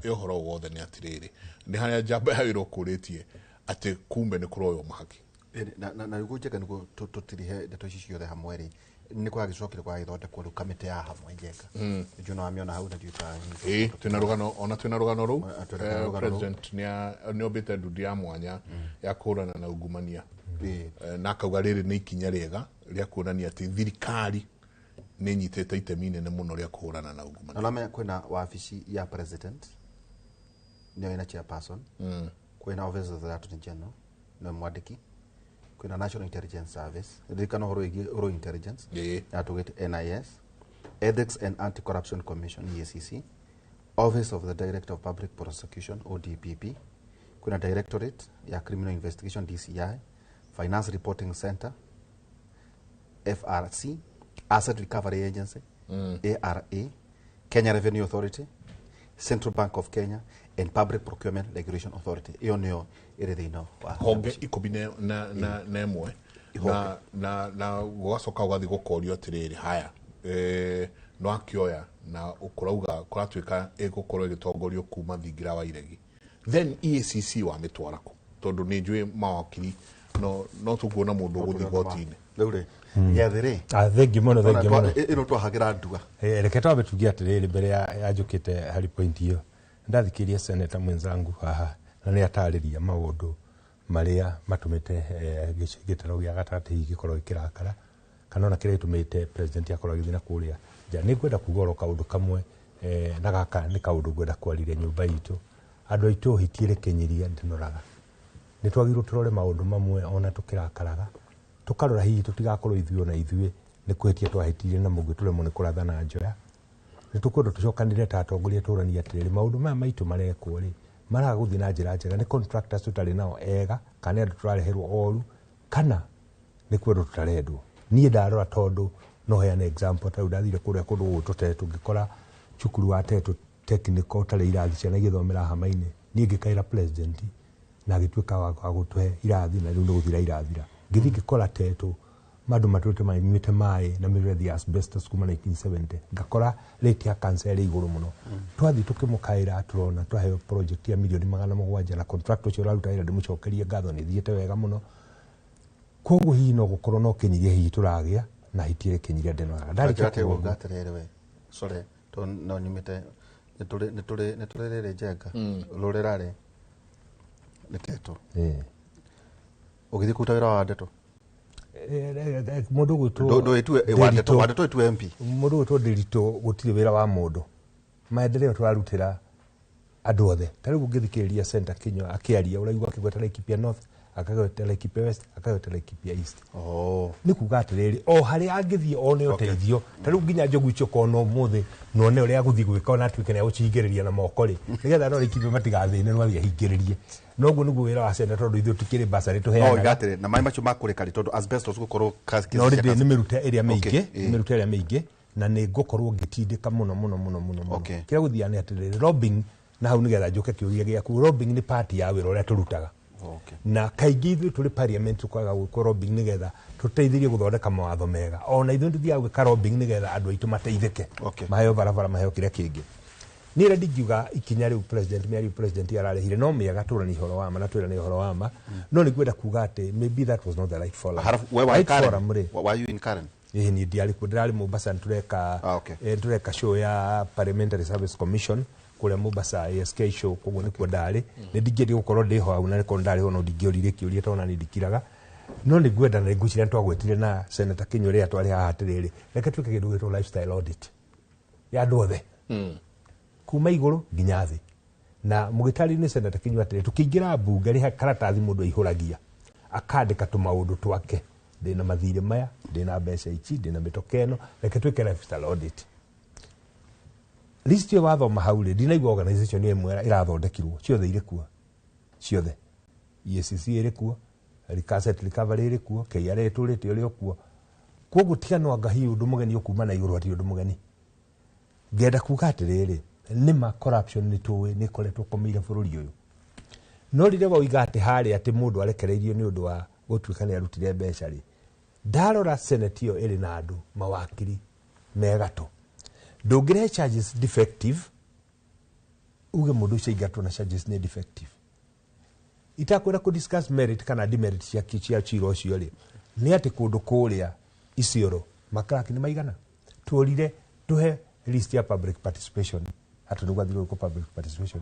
Ya ũhoro wothe nĩ atĩrĩrĩ, nĩ harĩa njamba ya wĩra ũkũrĩtie atĩ kumbe nĩ kũroywo mahaki. Na nĩguo Njenga, nĩguo tũtirihe ndeto ici ciothe hamwe rĩ, nĩ kũragĩcokire kũragĩthondekwo rĩu kamĩtĩ ya hamwe, Njenga. Nĩnjũĩ no wamĩona hau na ndiũĩ kana Ĩĩ, twĩna rũgano, ona twĩna rũgano rũu. Twĩna rũgano rũu. President nĩ ombĩte ndundu ya mwanya ya kũhũrana na ungumania. Na akauga rĩrĩ nĩ ikinya rĩega rĩa kuonania atĩ thirikari nĩ ĩnyitĩte itemi inene mũno rĩa kũhũrana na ungumania. Na ũramenya kwĩna wabici ya president, nĩyo ĩna chairperson, kwĩna Office of the Attorney General, nĩwe mwandĩki, kwĩna National Intelligence Service, ririkana ũhoro wĩgiĩ ũhoro intelligence yatũgĩte NIS, Ethics and Anti-Corruption Commission, EACC, Office of the Director of Public Prosecution, ODPP, kwĩna Directorate ya Criminal Investigation, DCI, Finance Reporting Center, FRC, Asset Recovery Agency, ARA, Kenya Revenue Authority, Central Bank of Kenya and Public Procurement Regulation Authority. Ĩyo nĩyo ĩrĩ thĩinĩ wa honge 11 na ĩmwe na gũgacoka ũgathiĩ gũkorio atĩrĩrĩ, haya, no akĩoya na kũrauga kũratuĩka ĩgũkorwo ĩgĩtongorio kuma thingira wa iregi. Then EACC wamĩtwara kũ? Tondũ nĩ njũĩ mawakiri no tũkuona mũndũ ũgũthiĩ igoti-inĩ. Rĩu rĩ, gĩathĩ rĩ. Ah, thengiũ mũno, thengiũ mũno. Ĩno twahagĩra ndua. Reke twambe tuge atĩrĩrĩ, mbere ya njũkĩte harĩ point ĩyo, ndathikĩrĩria senator mwenzangu haha na nĩ atarĩria maũndũ marĩa matũmĩte gĩtarũ gĩa gatagatĩ hihi gĩkorwo gĩkĩrakara kana ona kĩrĩa gĩtũmĩte president akorwo agĩthiĩ na kũrĩa nja. Nĩ ngwenda kuga oro kaũndũ kamwe, na gaka nĩ kaũndũ ngwenda kwarĩria nyũmba itũ, andũ aitũ. Hiti ĩrĩ kĩnyiria ndĩnoraga. Nĩ twagĩrĩirwo tũrore maũndũ mamwe ona tũkĩrakaraga, tũkarora hihi tũtigakorwo ithuĩ ona ithuĩ nĩ kũhĩtia twahĩtirie na mũngĩ tũremwo nĩ kũrathana njoya. Nĩ tũkwenda tũcokanĩrĩre ta atongoria, tũranie atĩrĩrĩ, maũndũ maya maitũ marekwo rĩ, maraga gũthiĩ na njĩra njega, nĩ contractors tũtarĩ nao ega, kana nĩ andũ tũrareherwo oru, kana nĩ kwendwo tũtarendwo? Niĩ ndarora, tondũ no heane example, ta rĩu ndathire kũrĩa kũndũ gũgwĩtwo Tetu, ngĩkora cukuru wa Tetu Technical ũtarĩ irathi, ciana igĩthomera hama-inĩ. Niĩ ngĩkaĩra president na agĩtuĩka wa gũtũhe irathi, na rĩu nĩ gũthira irathira. Ngĩthiĩ ngĩkora Tetu mandũ matũrĩte manyuĩte maĩ na mĩberethi ya asbestos kuma 1970, ngakora rate ya cancer ĩrĩ igũrũ mũno. Twathiĩ tũkĩmũkaĩra, tũrona twaheo project ya mirioni 700, na contract ũcio ũraruta wĩra, ndĩmũcokerie ngatho, nĩ thiĩte wega mũno. Koguo hihi no gũkorwo no kĩnyiria hihi tũragĩa na hiti ĩrĩ kĩnyiria ndĩnoraga. Ndarĩkia Njĩra kuga ũguo. Atĩrĩrĩ we, sorry, tondũ no nyumĩte nĩ tũrĩ rĩrĩ, Njenga, rũrĩra rĩ nĩ Teto. Ũgĩthiĩ kũruta wĩra wa ndeto. Mũndũ ũgwĩtwo Ndũĩtue wa ndeto, wa ndeto ĩtue MP. Mũndũ ũgwĩtwo Ndĩritũ, gũtirĩ wĩra wa mũndũ, maendeleo tũrarutĩra andũ othe. Ta rĩu ũngĩthikĩrĩria Senator Kinyua akĩaria, ũraigua akĩgweta Laikipia North, akagweta Laikipia West, akagweta Laikipia East. Nĩ kuga atĩrĩrĩ, o harĩa angĩthiĩ one ũteithio, ta rĩu nginya njogu icio kona ũmũthĩ none ũrĩa agũthiĩ gwĩka, ona atuĩke nĩ agũcihingĩrĩria na moko rĩ, nĩgetha no Laikipia matigathĩne, no athiĩ ahingĩrĩrie. Noguo nĩguo wĩra wa senator, tondũ ithuĩ tukĩrĩ basarĩ No tũheanaga. iga atĩrĩ, na maĩ macio makũrĩka rĩ, tondũ asbestos gũkorwo No rĩndĩ nĩ mĩrute ĩrĩa mĩingĩ. Nĩ mĩrute ĩrĩa mĩingĩ, na nĩ ngũkorwo ngĩtindĩka mũno mũno mũno mũno mũno. Kĩrĩa gũthiaga nĩ atĩrĩrĩ, lobbying, na hau nĩgetha njũke kĩũria gĩaku, lobbying nĩ part ya wĩra ũrĩa tũrutaga. Na kaingĩ ithuĩ tũrĩ parliament tũkaga gwĩkwo lobbying nĩgetha tũteithĩrie gũthondeka mawatho mega. Ona ithuĩ nĩtũthiaga gwĩka lobbying nĩgetha andũ aitũ mateithĩke, maheo barabara, maheo kĩrĩa kĩngĩ. Niĩ rĩ, ndingiuga ikinya rĩu president, mĩario president ararehire no mĩega, tũranie ũhoro wa ma na twĩrane ũhoro wa ma, no nĩ ngwenda kuga atĩ maybe that was not the right forum. Halafu we wa Right Karen? forum rĩ. Were you in Karen? Ĩĩ, niĩ ndiarĩ kuo, ndĩrarĩ Mombasa, nĩtũreka nĩtũreka show ya Parliamentary Service Commission kũrĩa Mombasa, ASK show, koguo nĩkuo ndarĩ. Nĩ ndingĩendire gũkorwo ndĩho hau, na nĩkorwo ndarĩ ho no ndingĩoririe kĩũria, tondũ nani ndikiraga. No nĩ ngwenda na ngwĩciria nĩ twagwetire na Senator Kinyua rĩrĩa twarĩ haha atĩrĩrĩ, reke twĩke kĩndũ gĩtwo lifestyle audit ya andũ othe kuma igũrũ nginya thĩ. Na mũgĩtarĩrio nĩ Senator Kinyua atĩrĩ, tũkĩingĩra mbunge rĩ, karatathi mũndũ aihũragia akandĩka tũmaũndũ twake, ndĩna mathirĩ maya, ndĩna mbeca ici, ndĩna mĩtoka ĩno. Reke twĩke lifestyle audit. List ĩyo wathoma hau rĩ, ndinaigua organization ĩmwe ĩrathondekirwo, ciothe irĩ kuo, ciothe. EACC ĩrĩ kuo, asset recovery ĩrĩ kuo, KRA ĩtũrĩte ũrĩ o kuo. Koguo tiga anga hihi ũndũ mũgeni ũkuma na igũrũ, hatirĩ ũndũ mũgeni. Ngenda kuga atĩrĩrĩ, nĩma corruption nĩ tũĩ nĩ ĩkoretwo komeire bũrũri ũyũ, no rĩrĩa woiga atĩ harĩa atĩ mũndũ arekereirio nĩ ũndũ wa gũtuĩka nĩ arutire mbeca rĩ, ndarora senate ĩyo ĩrĩ na andũ mawakiri megatũ, ndũngĩrehe charges defective. Uge mũndũ ũcio aingatwo na charges nĩ defective. Itakwenda kũ discuss merit kana demerit cia cira ũcio rĩ, nĩ atĩ kũndũ kũrĩa Isiolo makraki nĩ maigana tuorire tuhe list ya public participation hatu nĩ gwathirwo gwĩkwo public participation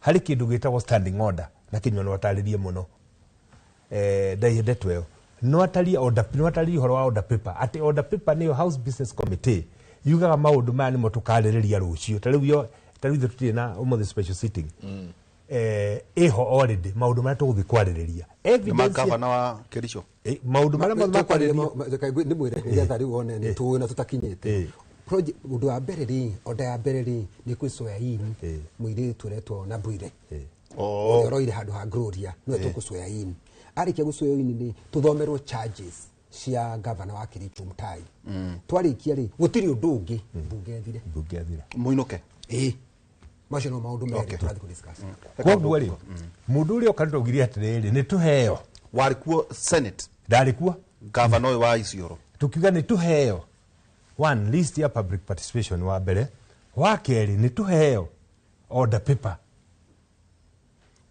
harĩ kĩndũ gĩtagwo standing order na Kĩnyua no atarĩrie mũno ndaihe ndeto ĩyo no atarie order, no atarie ũhoro wa order paper, atĩ order paper nĩyo House Business Committee yugaga maũndũ maya nĩmo tũkarĩrĩria rũciũ. Ta rĩu yo, ta rĩu ithuĩ tũtirĩ na ũmũthĩ special sitting, ĩho already maũndũ marĩa tũgũthiĩ kwarĩrĩria. Nĩ Evidence ya- gavana wa Kericho. Maũndũ marĩa mothe makwarĩrĩrio. Nä mwä re nä getha rä u one nä tå na tå takinyä te å ndå wa mbere rä onda ya mbere rä nä kwä coya ini må irä tu ũretwo na Bwire ũrĩa ũroire handũ ha Gloria nĩwe tũkũcoya in. Arĩkia gũcoya in rĩ, tũthomerwo charges cia gavana wa Kericho Mutai. Twarĩkia rĩ, gũtirĩ ũndũ ũngĩ, mbunge ĩthire. Mbunge ĩthire. Muinuke. Ĩĩ, macio no maũndũ merĩ tũrathiĩ kũ-discuss. Koguo rĩ, mũndũ ũrĩa oka nĩtwaugire atĩrĩrĩ, nĩ tũheo. Warĩ kuo Senate? Ndarĩ kuo. Gavana ũyũ wa Isiolo. Tukiuga nĩ tũheo one list ya public participation wa mbere, wa kerĩ nĩ tũheo order paper.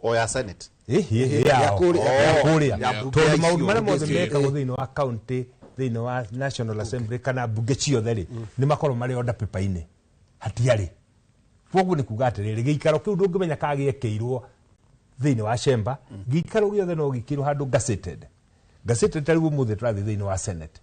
O ya Senate? Ĩhi, Ya yao. kũrĩa. Ya kũrĩa. Ya mbunge Tondũ ya maũndũ Isiolo. marĩa mothe mekagwo thĩinĩ wa county, thĩinĩ wa National Assembly kana mbunge ciothe rĩ, nĩ makorwo marĩ order paper-inĩ. Hatiarĩ. Koguo nĩ kuga atĩrĩrĩ, gĩikaro kĩu ndũngĩmenya kana gĩekĩirwo thĩinĩ wa chamber, gĩikaro gĩothe no gĩkĩrwo handũ gazetted. Gazetted ta rĩu ũmũthĩ tũrathiĩ thĩinĩ wa Senate.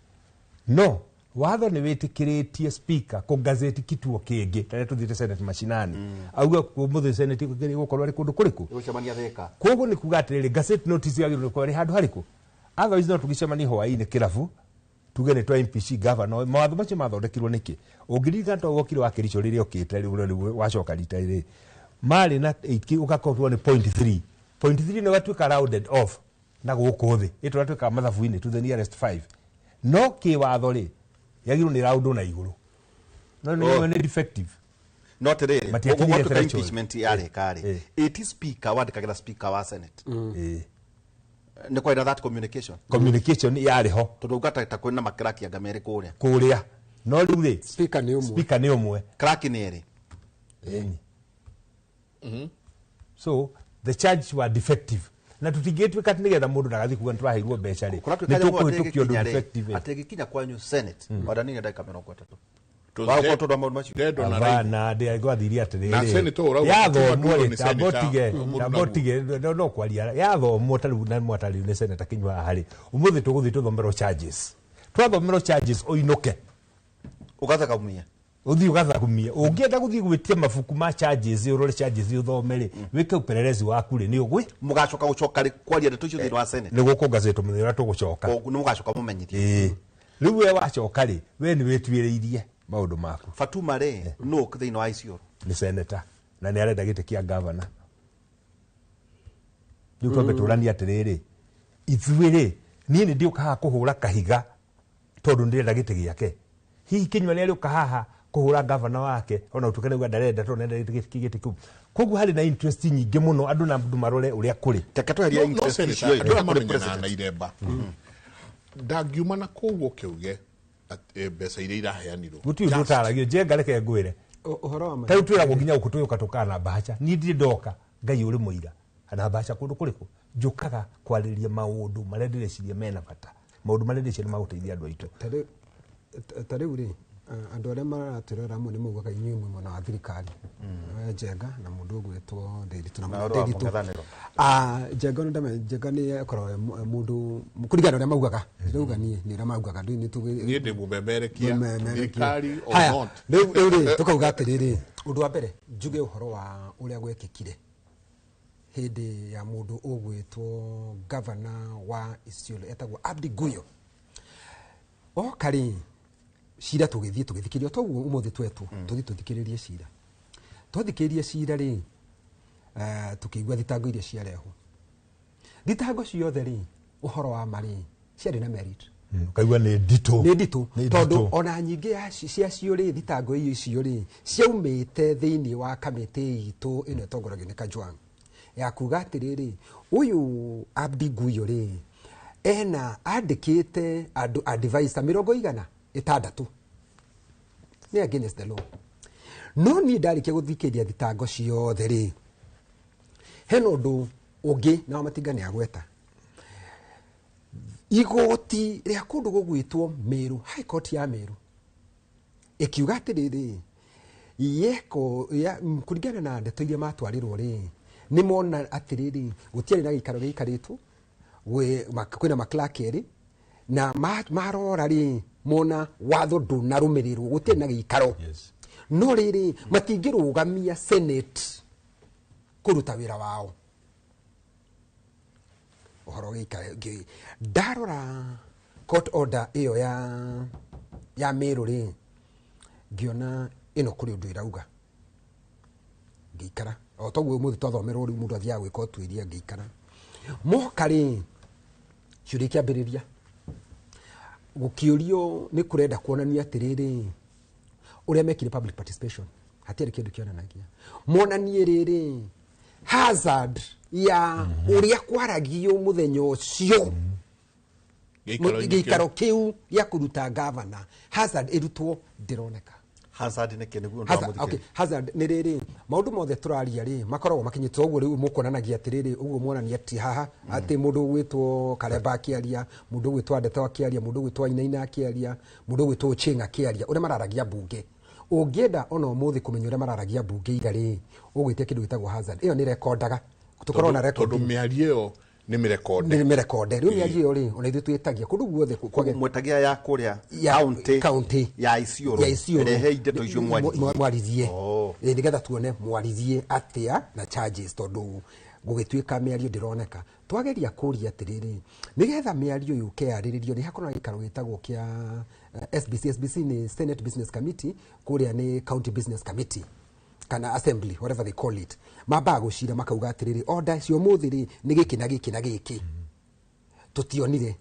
No watho nĩ wĩtĩkĩrĩtie speaker kũ gazeti kituo kĩngĩ ta rĩrĩa tũthiĩte Senate mashinani, auge ũmũthĩ Senate ĩgũkorwo ĩrĩ kũndũ kũrĩkũ. Gũcemania Thika. Koguo nĩ kuga atĩrĩrĩ, gazette notice yagĩrĩirwo gũkorwo ĩrĩ handũ harĩkũ. Otherwise no tũgĩcemanie hwaĩ-inĩ kĩrabu tuge nĩ twa impeach governor. Mawatho macio mathondekirwo nĩkĩ? Ũngĩririkana to wokire wa Kericho rĩrĩa ũkĩte rĩu rĩu wacoka rita rĩrĩ marĩ na ũgakorwo nĩ point three. Point three nĩ watuĩka rounded off na gũkũ thĩ ĩtũrĩa tuĩkaga mathabu-inĩ to the nearest 5, no kĩwatho rĩ yagĩrĩirwo nĩ round na igũrũ, no nĩ nĩ defective. No atĩrĩrĩ, Matiakinyire gwatuĩka threshold. impeachment yarĩka rĩ, ĩti speaker wandĩkagĩra speaker wa Senate? Nĩ kwarĩ na that communication? Communication yarĩ ho. Tondũ ungata ta kwĩna makiraki anga merĩ kũrĩa. Kũrĩa, no rĩu rĩ, Speaker nĩ ũmwe. Speaker nĩ ũmwe. Kraki nĩ erĩ. Ĩni. So the charges were defective na tũtingĩtuĩka atĩ nĩgetha mũndũ ndagathiĩ kuga nĩtũraheirwo mbeca rĩ, Kũratuĩka nĩ rĩmwe tũkũhĩtũkia ũndũ atĩ ĩgĩkinya rĩ, defective. atĩ ĩgĩkinya kwanyu Senate wadanire ndagĩka 30. To Wagũkorwo tondũ wa maũndũ macio. Dead on arrival. Hapana, ndĩgwathirie atĩrĩrĩ. Na senator ũrauga Yathomwo Maduro rĩ, nĩ tamba senator, ũtige, mũndũ tamba naguo. ũtige, no kwaria. Yathomwo ta rĩu na mwatarĩrio nĩ senator Kinyua haha rĩ, ũmũthĩ tũgũthiĩ tũthomerwo charges. Twathomerwo charges ũinũke. Ũgathakamia. Ũthiĩ ũgathagumie. Ũngĩenda gũthiĩ gwĩtia mabuku ma charges, ũrore charges ũthome rĩ, wĩke upelelezi waku rĩ, nĩ ũgwĩ. Mũgacoka gũcoka rĩ kwaria ndeto icio thĩinĩ wa Senate? Nĩ gũkũ gazetwo mũthenya ũrĩa tũgũcoka. Koguo nĩ mũgacoka mũmenyithie. Ĩĩ. Rĩu we wacoka rĩ, we nĩ wĩtuĩrĩirie maũndũ maku. Fatuma rĩ, nũ thĩinĩ wa Isiolo? Nĩ senator na nĩ arenda gĩtĩ kĩa governor. Rĩu twambe tũranie atĩrĩrĩ, ithuĩ rĩ, niĩ nĩ ndiũka haha kũhũra kahiga tondũ ndĩrenda gĩtĩ gĩake. Hihi Kĩnyua nĩ arĩũka haha kũhũra governor wake ona ũtuĩke nĩauga ndarenda tondũ nĩarenda gĩtĩ kĩu. Koguo harĩ na interest nyingĩ mũno andũ na andũ marore ũrĩa kũrĩ. Reke tweherie No, no interest senator, icio andũ aya kũrĩ mamenyanaga president. na iremba. Ndangiuma na kũu ũke uge atĩ, mbeca iria iraheanirwo. Gũtirĩ ũndũ Just ũtaragio. Njenga reke ngwĩre. Ũhoro wa ma- Ta rĩu twĩragwo nginya gũkũ tũgĩũka tũkaga na mbahaca. Niĩ ndirĩ ndoka, Ngai ũrĩ mũira. Na mbahaca kũndũ kũrĩkũ? Njũkaga kwarĩrĩria maũndũ marĩa ndĩreciria mena bata. Maũndũ marĩa ndĩreciria nĩ magũteithia andũ aitũ. Ta rĩu rĩ, andũ arĩa maratwĩrora amwe nĩ maugaga inyuĩ mwĩ mwena wa thirikari. We Njenga na mũndũ ũgwĩtwo Ndiritu na Na mũndũ ũrĩa wa Ndiritu. mũng'ethanĩro. Njenga nĩ ndame, Njenga nĩ akoragwo e mũndũ kũringana na ũrĩa maugaga. Ndĩrauga niĩ nĩ ũrĩa maugaga. Ndũĩ nĩ tũgĩ- Niĩ ndĩ mũmemerekia, Mũmemerekia. thirikari or Haya, not. rĩu rĩ, tũkauga atĩrĩrĩ, ũndũ wa mbere njuge ũhoro wa ũrĩa gwekĩkire hĩndĩ ya mũndũ ũgwĩtwo gavana wa Isiolo etagwo Abdi Guyo. Oka rĩ, cira tũgĩthiĩ tũgĩthikĩrĩria toguo ũmũthĩ twetwo, tũthiĩ tũthikĩrĩrie cira. Twathikĩrĩria cira rĩ, tũkĩigua thitango iria ciarehwo. Thitango ciothe rĩ, ũhoro wa ma rĩ, ciarĩ na merit. Ũkaigua nĩ nditũ. Nĩ nditũ, Nĩ tondũ nditũ. ona nyingĩ ya ciacio rĩ, thitango icio rĩ, ciaumĩte thĩinĩ wa kamĩtĩ itũ ĩno ĩtongoragio nĩ Kajwang'. Ya kuga atĩrĩrĩ, ũyũ Abdi Guyo rĩ, ena andĩkĩte andũ advisor 600. Nĩ against the law. No niĩ ndarĩkia gũthikĩrĩria thitango ciothe rĩ, hena ũndũ ũngĩ na Wamatinga nĩ agweta. Igoti rĩa kũndũ gũgwĩtwo Meru, High Court ya Meru, ĩkiuga atĩrĩrĩ, yeko ya, kũringana na ndeto iria matwarĩrwo rĩ, nĩ mona atĩrĩrĩ, gũtiarĩ na gĩikaro gĩikarĩtwo, kwĩna maclerk erĩ, na marora rĩ, mona watho ndũnarũmĩrĩrwo, gũtirĩ na gĩikaro. Yes. No rĩrĩ, matingĩrũgamia Senate kũruta wĩra wao. Ũhoro gĩikaro ndarora court order ĩyo ya Meru rĩ, ngĩona ĩno kũrĩ ũndũ ĩrauga. Ngĩikara o toguo ũmũthĩ twathomerwo rĩu mũndũ athiaga gwĩka ũtuĩria, ngĩikara moka rĩ, ciũria ikĩambĩrĩria gũkĩũrio nĩ kũrenda kuonania atĩrĩrĩ, ũrĩa mekire public participation hatiarĩ kĩndũ kĩonanagia, monanie rĩrĩ hazard ya ũrĩa kwaragio mũthenya ũcio, gĩikaro kĩu gĩa kũruta gavana, hazard ĩrutwo ndĩroneka. Hazard nĩ kĩ nĩguo Hazard, okay, hazard nĩ rĩrĩ, maũndũ mothe tũraria rĩ makoragwo makinyĩte ũguo. Rĩu mũkuonanagia atĩrĩrĩ, ũguo muonania ti haha atĩ mũndũ ũgwĩtwo Karemba akĩaria, mũndũ ũgwĩtwo Ndeto akĩaria, mũndũ ũgwĩtwo Wainaina akĩaria, mũndũ ũgwĩtwo Ochieng akĩaria, ũrĩa mararagia mbunge. Ũngĩenda ona ũmũthĩ kũmenya ũrĩa mararagia mbunge ira rĩ, ũgwĩtia kĩndũ gĩtagwo hazard. Ĩyo nĩ rekondaga, tũkorwo na tondũ rekondi mĩario ĩyo nĩ mĩrekonde. Nĩ mĩrekonde. Rĩu mĩario ĩyo rĩ, ona ithuĩ twĩtagia kũndũ guothe Mwetagia ya kũrĩa ya county county ya Isiolo, ya Isiolo, rehei ndeto icio mwarithie. Mwarithie. Oh. Nĩgetha tuone mwarithie atĩa na charges, tondũ gũgĩtuĩka mĩario ndĩroneka. Twageria kũria atĩrĩrĩ, nĩgetha mĩario yũke yarĩrĩrio nĩ hakorwo na gĩikaro gĩtagwo kĩa SBC. SBC nĩ Senate Business Committee, kũrĩa nĩ County Business Committee kana assembly, whatever they call it. Mambaga gũcira makauga atĩrĩrĩ, order cio ũmũthĩ rĩ nĩ gĩkĩ na gĩkĩ na gĩkĩ, tũtionire.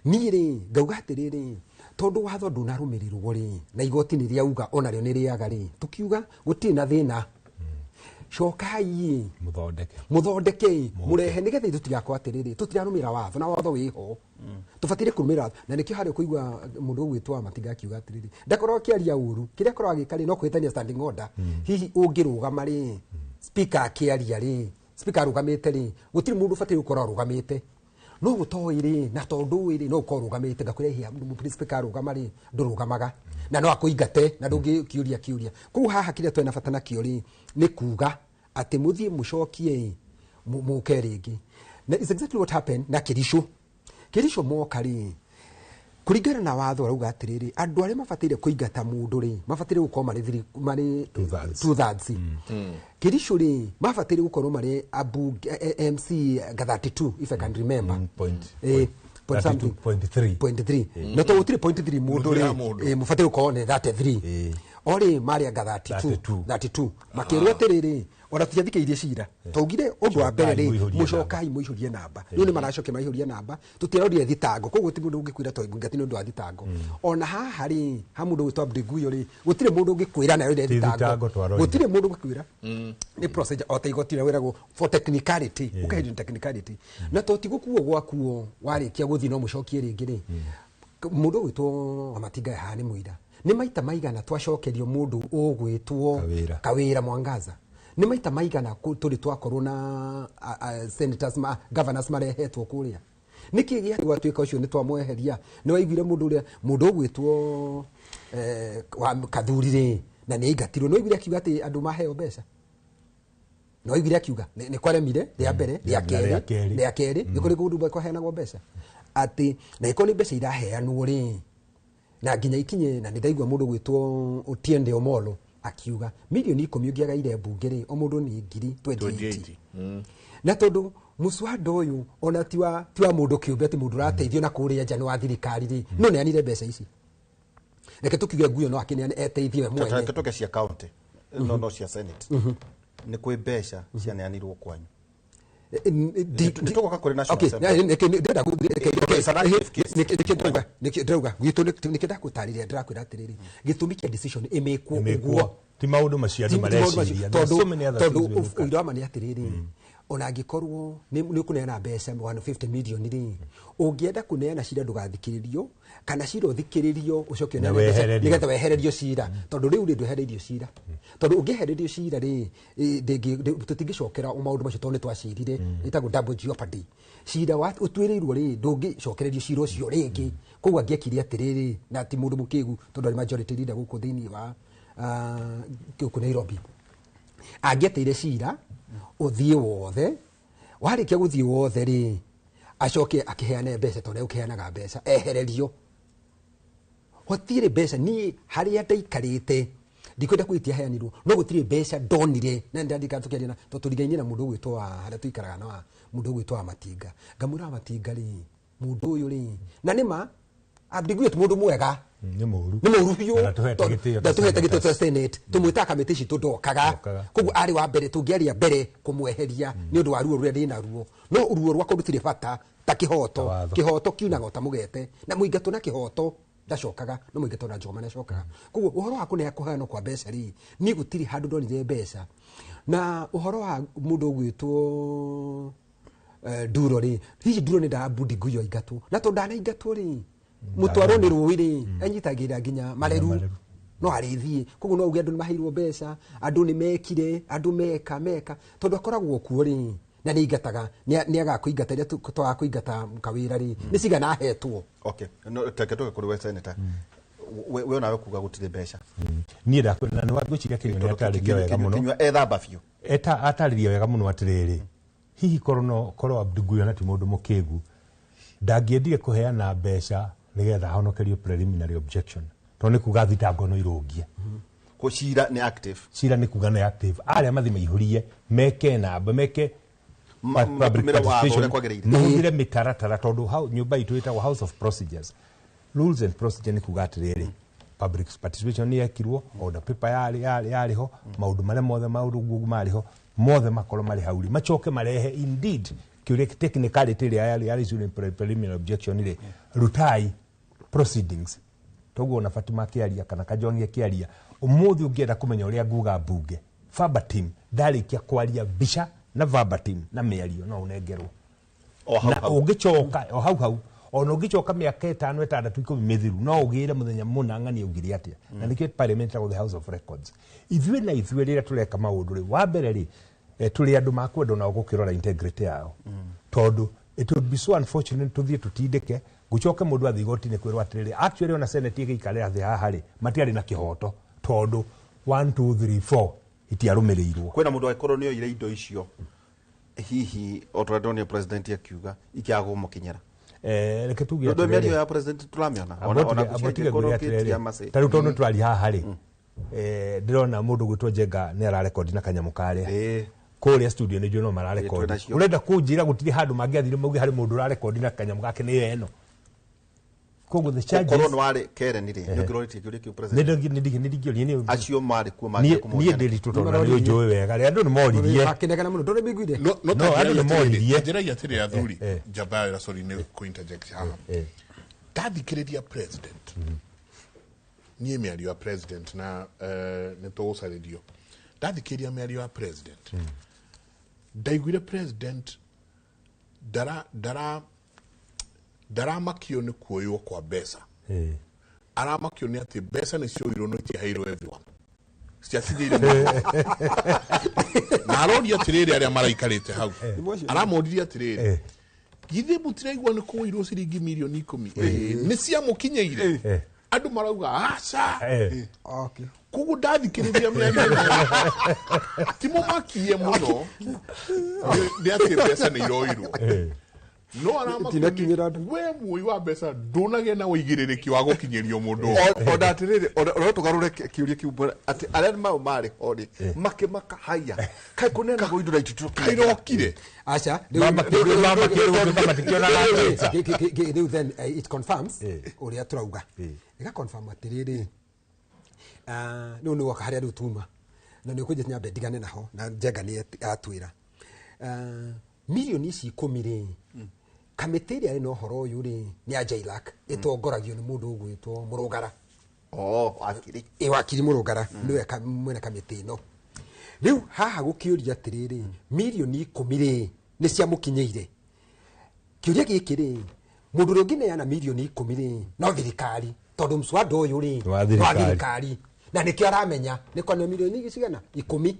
Niĩ rĩ ngauga atĩrĩrĩ, tondũ watho ndũnarũmĩrĩrwo rĩ, na igoti nĩ rĩauga onarĩo nĩ rĩaga rĩ, tũkiuga gũtirĩ na thĩna, cokai Mũthondeke. Mũthondeke, mũrehe, nĩgetha ithuĩ tũtigakorwo atĩrĩrĩ tũtirarũmĩrĩra watho, na watho wĩho, tũbataire kũrũmĩrĩra watho. Na nĩkĩo harĩa ũkũigua mũndũ ũgwĩtwo Matinga akiuga atĩrĩrĩ, ndakorwo akĩaria ũru, kĩrĩa akorwo agĩka rĩ no kũhĩtania standing order. Hihi ũngĩrũgama rĩ, speaker akĩaria rĩ, speaker arũgamĩte rĩ, gũtirĩ mũndũ ũbataire gũkorwo arũgamĩte, no gũtoĩ rĩ, na tondũ ũĩ rĩ, no ũkorwo ũrũgamĩte. Ngakwĩra ihia, speaker arũgama rĩ, ndũrũgamaga, na no akũingate na ndũngĩkĩũria kĩũria. Koguo haha kĩrĩa twĩna bata nakĩo rĩ, nĩ kuga atĩ mũthiĩ mũcokie mũke rĩngĩ. Na it's exactly what happened na Kericho. Kericho moka rĩ, kũringana na watho ũrauga atĩrĩrĩ, andũ arĩa mabataire kũingata mũndũ rĩ, mabataire gũkorwo marĩ marĩ Two-thirds. two-thirds. Kericho rĩ, mabataire gũkorwo marĩ abunge, MC ga 32, if I can remember. Point, Point something. 32.3. Point 3, na to gũtirĩ point 3 mũndũ Nuthu ya rĩ, mũndũ. mũbataire gũkorwo nĩ 33. O rĩ marĩ anga 32. 32. 32 makĩrwo atĩrĩrĩ, ona tũtiathikĩrĩirie cira, twaugire ũndũ wa mbere rĩ, Mũihũrie namba. mũcokai mũihũrie namba. Rĩu nĩ maracokia maihũrie namba, tũtiarorire thitango, koguo ti mũndũ ũngĩkwĩra twaingati nĩ ũndũ wa thitango. Ona haha rĩ, ha mũndũ ũgwĩtwo Abdi Guyo rĩ, gũtirĩ mũndũ ũngĩkwĩra na arorire Ti thitango. thitango twarorire. Gũtirĩ mũndũ ũngĩkwĩra, nĩ procedure o ta igoti rĩrĩa wĩragwo for technicality, ũkaherio technicality, na to ti gũkuo gwakuo, warĩkia gũthiĩ no mũcokie rĩngĩ rĩ. Mũndũ ũgwĩtwo Wamatinga haha nĩ mũira, nĩ maita maigana twacokerio mũndũ ũgwĩtwo Kawĩra. Kawĩra Mwangaza, nĩ maita maigana tũrĩ twakorwo na senators ma, governors marehetwo kũrĩa. Nĩkĩ gĩa gwatuĩka ũcio nĩ twamweheria? Nĩ waiguire mũndũ ũrĩa, mũndũ ũgwĩtwo wa Kathuri rĩ, na nĩ aingatirwo, nĩ waiguire akiuga atĩ andũ maheo mbeca? Nĩ waiguire akiuga nĩ kwaremire rĩa mbere, rĩa Na kerĩ, rĩa kerĩ. Rĩa kerĩ nĩ kũrĩ kũndũ kwaheanagwo mbeca, atĩ na ĩkorwo nĩ mbeca iraheanwo rĩ, na nginya ikinye. Na nĩ ndaigua mũndũ gwĩtwo Otiende Omolo akiuga mirioni 10 ũngĩagaire mbunge rĩ, o mũndũ nĩ ngiri 28. 28. Na tondũ mũswada ũyũ ona ti wa mũndũ kĩũmbe, atĩ mũndũ ũrateithio na kũrĩa nja, nĩ wa thirikari rĩ, no neanire mbeca ici, reke tũkiuge nguyo no akĩneane eteithie we mwene. Reke tũke cia county, no cia Senate nĩ kwĩ mbeca cianeanirwo kwanyu? Nĩ tũgoka kũrĩ National Assembly. It's an active case. Ndĩrauga gwitũ nĩkĩo ndakũtarĩria, ndĩrakwĩra atĩrĩrĩ, gĩtũmi kĩa decision ĩmĩkwo Ĩmĩkwo. ũguo. Ti maũndũ macio andũ Ti maũndũ macio. mareciria. There are Tondũ so many other tondũ things we look at. ũira wa ma nĩ atĩrĩrĩ, Ona angĩkorwo nĩ ũkũneana mbeca 150 million rĩ, ũngĩenda kũneana cira ndũgathikĩrĩrio, kana cira ũthikĩrĩrio ũcoke Na ũneane mbeca wehererio. nĩgetha wehererio cira. Tondũ rĩu rĩ ndwehereirio cira, tondũ ũngĩehererio cira rĩ, tũtingĩcokera maũndũ macio tondũ nĩ twacirire. Ĩtagwo double jeopardy. Cira wa ũtuĩrĩirwo rĩ, ndũngĩcokererio cira ũcio rĩngĩ. Koguo angĩekire atĩrĩrĩ, na ti mũndũ mũkĩgu tondũ arĩ majority leader gũkũ thĩinĩ wa gũkũ Nairobi, angĩeteire cira ũthiĩ wothe, warĩkia gũthiĩ wothe rĩ, acoke akĩheane mbeca tondũ ũkĩheanaga mbeca ehererio. Gũtirĩ mbeca niĩ harĩa ndaikarĩte ndikwenda kwĩtia heanirwo, no gũtirĩ mbeca ndonire. Na ndandika tũkĩaria na tondũ tũrigaine na mũndũ ũgwĩtwo wa harĩa tũikaraga na wa mũndũ ũgwĩtwo wa Matinga, ngamwĩra wa Matinga rĩ, mũndũ ũyũ rĩ, na nĩma Abdi Guyo ti mũndũ mwega, Nĩ mũru. Nĩ mũru biũ. Na ndatuhete gĩtĩo ta Ndatuhete gĩtĩo ta senators. Senate. Tũmwĩtaga kamĩtĩ citũ ndokaga. Ndokaga. Koguo arĩ wa mbere tũngĩaria mbere kũmweheria nĩ ũndũ wa ruo rũrĩa ndĩ naruo, no ruo rwakwa rũtirĩ bata ta kĩhoto. Ta watho. Kĩhoto kiunaga ota mũgete, na mũingatwo na kĩhoto ndacokaga, no mũingatwo na njũgũma nĩacokaga. Koguo ũhoro wa kũneana kũheanwo kwa mbeca rĩ, niĩ gũtirĩ handũ ndonire mbeca. Na ũhoro wa mũndũ ũgwĩtwo Nduro rĩ, hihi Nduro nĩ ndabudi Guyo aingatwo, na tondũ ndanaingatwo rĩ, mũtwarwo nĩ rũĩ rĩ, anyitagĩrĩra nginya mareru, Mareru. no arĩthiĩ. Koguo no uge andũ nĩ maheirwo mbeca, andũ nĩ mekire, andũ meka meka, tondũ akoragwo kuo rĩ, na nĩ aingataga, nĩ agakũingata rĩrĩa twaga kũingata kawĩra rĩ, nĩ cigana ahetwo. Okay, no teke tuke kuri we senator. We onawe kuga gutire mbeca. Niĩ ndakwĩra na nĩ wangwĩciria Kĩnyua nĩ atarĩria wega mũno. Kinyua ethamba biũ. Eta atarĩria wega mũno atĩrĩrĩ, hihi korwo no korwo Abdi Guyo na ti mũndũ mũkĩgu, ndangĩendire kũheana mbeca nĩgetha ahonokerio preliminary objection, tondũ nĩ kuga thitango no irũngie. Ko cira nĩ active. Cira nĩ kuga nĩ active, arĩa mathi maihũrie meke namba meke public matũmĩre watho participation, ũrĩa kwagĩrĩire. mahũthĩre mĩtaratara, tondũ nyũmba itũ ĩtagwo House of Procedures, Rules and Procedure. Nĩ kuga atĩrĩrĩ, public participation nĩ yekirwo, order paper yarĩ ho, maũndũ marĩa mothe maũndũ gugu marĩ ho mothe makorwo marĩ hau rĩ, macoke marehe indeed kĩũria technicality ĩrĩa yarĩ issue in preliminary objection rĩ, rutai proceedings. Toguo ona Fatima akĩaria kana Kajwang'i akĩaria ũmũthĩ, ũngĩenda kũmenya ũrĩa nguga mbunge verbatim, ndarĩkia kwaria mbica na verbatim na mĩario no ũnengerwo. O hau Na hau. ũngĩcoka o hau hau, ona ũngĩcoka mĩaka 5 6 10 mĩthiru, no ũgĩre mũthenya mũna ng'ani augire atĩa. Na nĩkĩo parliament ĩtagwo the House of Records. Ithuĩ na ithuĩ rĩrĩa tũreka maũndũ rĩ, wa mbere rĩ, tũrĩ andũ makwenda onao gũkĩrora integrity yao, tondũ it would be so unfortunate tũthiĩ tũtindĩke gũcoke mũndũ athiĩ igoti-inĩ kwĩrwo atĩrĩrĩ, actually ona senate ĩgĩikarĩra thĩ haha rĩ, matiarĩ na kĩhoto tondũ 1 2 3 4 itiarũmĩrĩirwo. Kwĩna mũndũ angĩkorwo nĩ oire indo icio, hihi o ta ũrĩa ndonire president akiuga ikiaga kũmũkinyĩra. Reke tuge Tondũ atĩrĩrĩ. mĩario ya president tũramĩona. Ona Tige gũcenjia ngwĩre korwo atĩrĩrĩ, kĩtia macĩ. ta rĩu tondũ tũraria haha rĩ, ndĩrona mũndũ gwĩtwo Njenga nĩ ararekondi na kanyamũ karĩa kũrĩa studio, nĩ njũĩ no mararekondi. Twĩnacio. Ũrenda kũnjĩra gũtirĩ handũ mangĩathire mauge harĩ mũndũ ũrarekondi na kanyamũ gake nĩ ĩno? Koguo the charges Korwo nĩ warĩ Karen rĩ, nĩ ũngĩroretie kĩũria kĩu president. Nĩ ndingĩũria niĩ. Acio marĩ kuo Niĩ mangĩenda kũmũria niĩ nĩkĩ? ndĩritũ tondũ na nĩ ũnjũĩ wega rĩ, andũ nĩ moririe. Makĩnegena mũno, ndũrĩ mĩiguire. No, no, No, ta andũ nĩ njĩra moririe. Njĩra atĩrĩ athuri, Eh, eh. njamba ya sorry nĩ kũ interject haha. Ndathikĩrĩria president, niĩ mĩario ya president na nĩ tũgũcarĩrio, ndathikĩrĩria mĩario ya president, ndaiguire president ndara ndaramakio nĩ kuoywo kwa mbeca. Aramakio nĩ atĩ mbeca nĩ cioirwo no itiaheirwo everyone, citiakinyĩire mũndũ. Na aroria atĩrĩrĩ, arĩa maraikarĩte hau aramoririe atĩrĩrĩ, githĩ mũtiraigua nĩ kũirwo ciringi mirioni 10? Nĩ ciamũkinyĩire? Andũ marauga aca. Okay. Koguo ndathikĩrĩria mĩario ĩno, ti mũmakie mũno nĩ atĩ mbeca nĩ iroirwo, no aramakio Itinakinyĩra andũ. we muoi wa mbeca ndũnagĩa na ũigĩrĩrĩki wa gũkinyĩrio mũndũ ũngĩ. Ona atĩrĩrĩ, ona no tũgarũre kĩũria kĩu mbere atĩ arĩa mau marĩ ho rĩ, makĩmaka haya kaĩ kũneanagwo indo na ititũkinyagĩra. Kairokire. Aca. Makĩrwo matikĩonaga mbeca. Rĩu then it confirms ũrĩa tũrauga, ĩga confirm atĩrĩrĩ, rĩu nĩ woka harĩa rĩu tuma na nĩ ũkũnjĩta nyambe ndigane naho na Njenga nĩ atwĩra mirioni ici 10 rĩ, kamĩtĩ ĩrĩa ĩna ũhoro ũyũ rĩ nĩ ya JLAC, ĩtongoragio nĩ mũndũ ũgwĩtwo Mũrũngara. Oh, wakiri. Ĩ wakiri Mũrũngara nĩwe mwene kamĩtĩ ĩno. Rĩu haha gũkĩũria atĩrĩrĩ, mirioni 10 rĩ nĩ ciamũkinyĩire. Kĩũria gĩkĩ rĩ, mũndũ ũrĩa ũngĩneana mirioni 10 rĩ no thirikari, tondũ mswada ũyũ rĩ Nĩ wa nĩ wa thirikari. thirikari, na nĩkĩo aramenya nĩ kwaneo mirioni cigana 10,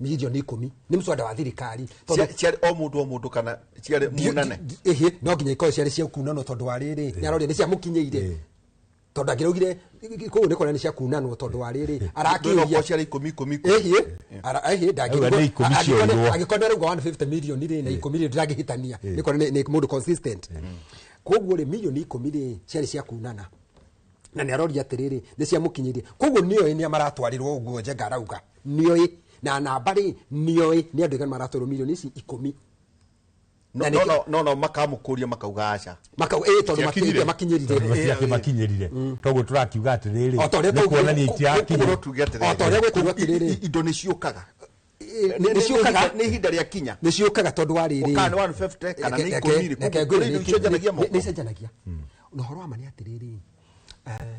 mirioni 10 nĩ mswada wa thirikari. Tondũ Ciarĩ o mũndũ o mũndũ kana ciarĩ munane? Ĩhĩ, no nginya ikorwo ciarĩ cia kunanwo, tondũ wa rĩrĩ nĩ aroria nĩ ciamũkinyĩire, tondũ angĩraugire koguo nĩ kuona nĩ cia kunanwo, tondũ wa rĩrĩ arakĩũria Ciarĩ 10 10 10. Ĩhĩ, ĩhĩ, Auga nĩ 10 cioirwo. angĩkorwo nĩ arauga 150 million rĩ na 10 rĩ ndangĩhĩtania, nĩ kuona nĩ mũndũ consistent. Koguo rĩ, mirioni 10 rĩ ciarĩ cia kunana, na nĩ aroria atĩrĩrĩ nĩ ciamũkinyĩrie, koguo nĩoĩ nĩa maratwarirwo ũguo Njenga arauga nĩoĩ, na namba rĩ nĩoĩ nĩ andũ aigana maratwarwo mirioni ici 10. No Na nĩkĩo- no no makamũkũria makauga aca. Makauga ĩ, tondũ Ciakinyire. makinyĩrire. Makinyĩrire, toguo tũrakiuga atĩrĩrĩ, O ta ũrĩa nĩ kuonania itiakinyire. Koguo tuge atĩrĩrĩ, O ta ũrĩa gwĩtirwo atĩrĩrĩ. Indo nĩ ciũkaga. Nĩ ciũkaga. Nĩ ihinda rĩa kinya. Nĩ ciũkaga tondũ wa rĩrĩ Kana nĩ 150 kana nĩ 10 rĩ, reke koguo ngwĩre kũrĩ indo icenjanagia moko. nĩ icenjanagia. Na ũhoro wa ma nĩ atĩrĩrĩ,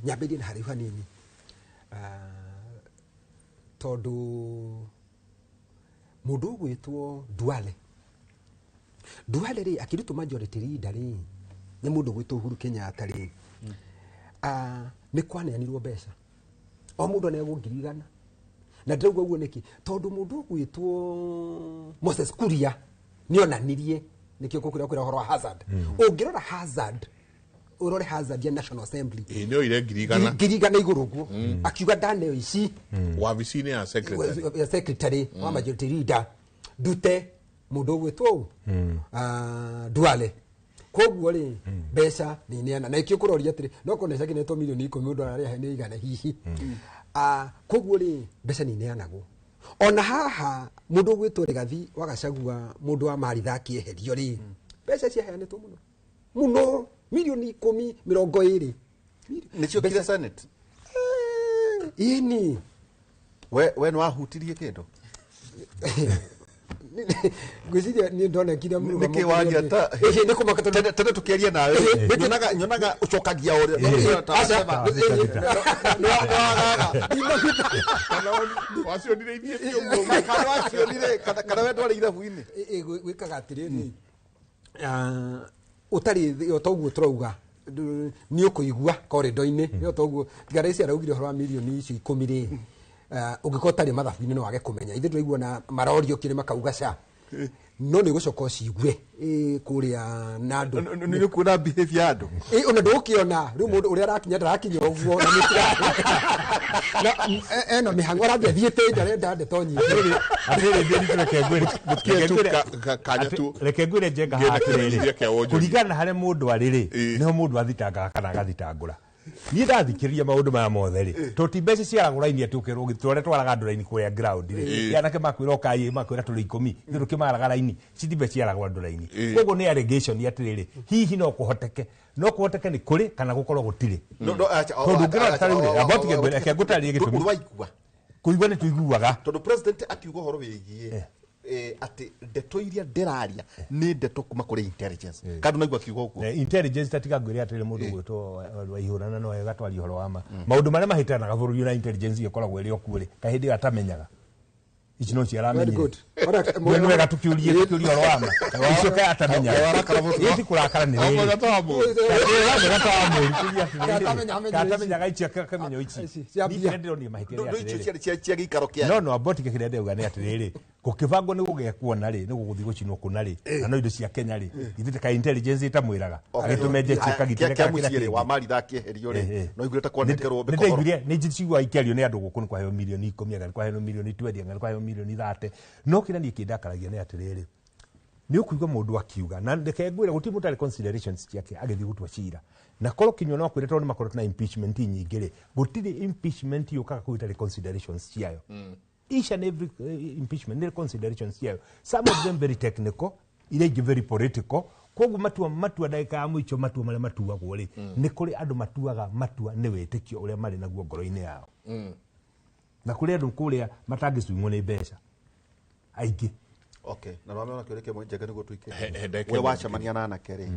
nyambĩrĩrie na haraihu hanini, tondũ mũndũ ũgwĩtwo Duale, Duale rĩ akĩrutwo majority leader rĩ nĩ mũndũ ũgwĩtwo Uhuru Kenyatta rĩ, nĩ kwaneanirwo mbeca, o mũndũ aneagwo 100,000. Na ndĩrauga ũguo nĩkĩ? Tondũ mũndũ ũgwĩtwo Moses Kuria nĩ onanirie, nĩkĩo kũkwĩra kwĩra ũhoro wa hazard. Ũngĩrora hazard, ũrore hazard ya National Assembly, Ĩ, nĩ oire 100,000. 100,000 igũrũ ũguo, akiuga ndaneo ici wabici-inĩ ya secretary. Ya secretary wa majority leader, ndute mũndũ ũgwĩtwo ũũ, Duale. Koguo rĩ, mbeca nĩ ineana, na ikĩo kũroria atĩrĩ, no korwo nĩcakinetwo mirioni 10, mũndũ ararĩha nĩ igana hihi. Koguo rĩ, mbeca nĩ ineanagwo. Ona haha mũndũ ũgwĩtwo Rigathi wa Gachagua, mũndũ wa Maritha akĩeherio rĩ, mbeca ciaheanĩtwo mũno mũno, mirioni 10, 20. Nĩ ciokire Senate. Ĩni. We nĩ wahutirie kĩndũ? Ngwĩciria niĩ ndonekire mũrugamo. Nĩkĩ waria ta Ĩhĩ, nĩ kũmaka tondũ tene tũkĩaria nawe nyonaga ũcokagia ũrĩa Ĩhĩ, aca, Kana wacionire ithiĩ ti ũguo. Kana wacionire kana we ndwarĩ irabu-inĩ? Gwĩkaga atĩrĩrĩ, ũtarĩ o toguo tũrauga, nĩ ũkũigua korĩndo-inĩ nĩ o toguo, tiga raici araugire ũhoro wa mirioni icio 10 rĩ, ũngĩkorwo ũtarĩ mathabu-inĩ no wage kũmenya. Ithuĩ tũraigua na marorio kĩrĩ makauga ca, no nĩ ũgũcoka ũcigue kũrĩa na andũ. Nĩ ũkuona behavior ya andũ. Ĩ, ona ndũgũkĩona rĩu mũndũ ũrĩa arakinya ndarakinya ũguo, na na ena mĩhang'o arathiĩ athiĩte ndarenda ndeto nyingĩ. Atĩrĩrĩ, Ndiritu, reke ngwĩre Mũtikie tu kanya tu. Reke ngwĩre Njenga Ngĩenda haha atĩrĩrĩ, kĩmenyithia kĩa wonjoria. Kũringana na harĩa mũndũ arĩ rĩ, nĩho mũndũ athitangaga kana agathitangũra. Niĩ ndathikĩrĩria maũndũ maya mothe rĩ, to ti mbeca ciaragwo raini atĩ ũkerwo tũrĩa twaraga andũ raini kũrĩa ground rĩ, anake makwĩra ũkai, makwĩra tũrĩ 10, ithuĩ tũkĩmaraga raini, ci ti mbeca ciaragwo andũ raini. Koguo nĩ allegation atĩrĩrĩ, hihi no kũhoteke, no kũhoteke nĩ kũrĩ kana gũkorwo gũtirĩ. No, no, acha, Tondũ ũngĩrora ta rĩu rĩ, amba ũtige ngwĩre, reke ngũtarĩrie gĩtũmi. Ũrĩ waigua? Kũigua nĩ tũiguaga. Tondũ president akiuga ũhoro wĩgiĩ atĩ ndeto iria ndĩraria nĩ ndeto kuma kũrĩ intelligence, kana ndũnaigua akiuga ũguo? Intelligence, tatiga ngwĩre atĩrĩ, mũndũ gwĩtwo Waihũrana no agatwaria ũhoro wa ma maũndũ marĩa mahĩtanaga bũrũri, na intelligence ĩkoragwo ĩrĩ o kuo rĩ, kaĩ hĩndĩ ĩyo atamenyaga ici no cio Very aramenyire? good. Alright, Nĩ wega tũkĩũrie ũhoro wa ma icio kaĩ atamenyaga? Warakara mũno. Ĩ, ti kũrakara, nĩ rĩrĩ. Wamwega ta wa mũndũ. Katamenyaga ici akamenya ici. Ici, cia Niĩ mbia. kĩrĩa ndĩronire mahĩtia nĩ Ndũ icio atĩrĩrĩ. ciarĩ cia gĩikaro kĩa No ambotike kĩrĩa ndĩrauga nĩ atĩrĩrĩ, gũkĩbangwo nĩ gũgekwo na rĩ, nĩ gũgũthiĩ gũcinwo kũna rĩ, na no indo cia Kenya rĩ, ithuĩ ta intelligence ĩtamwĩraga agĩtũmenje kagitĩre kĩa kana kĩrĩa mũciĩ rĩ kĩngĩ. wa Maritha akĩeherio rĩ, no iguire ta kwanekerwo Nĩ mĩkohoro. ndaiguire nĩ njiguaga ikĩario nĩ andũ gũkũ nĩ kwaheo mirioni 10, anga nĩ kwaheo mirioni 20, anga nĩ kwaheo mirioni 30. No kĩrĩa niĩ kĩndakaragia nĩ atĩrĩrĩ, nĩ ũkũigua mũndũ akiuga, na reke ngwĩre gũtirĩ mũndũ arĩ considerations ciake agĩthiĩ gũtua cira, na korwo kinyua no kwĩre, tondũ nĩ makoretwo na impeachment nyingĩ rĩ, gũtirĩ impeachment yũkaga kũu ĩtarĩ considerations ciayo. Each and every impeachment nĩ considerations ciayo, some of them very technical, iria ingĩ very political. Koguo matua ndagĩka ya mũico, matua marĩa matuagwo rĩ, nĩ kũrĩ andũ matuaga matua nĩ wĩtĩkio ũrĩa marĩ naguo ngoro-inĩ yao, na kũrĩ andũ kũrĩa matangĩcuimwo nĩ mbeca aingĩ. Okay, na nĩwamenya kĩũria kĩmwe Njega nĩguo tũikie. He ndeke We ĩmwe. Wacemania na anake rĩ,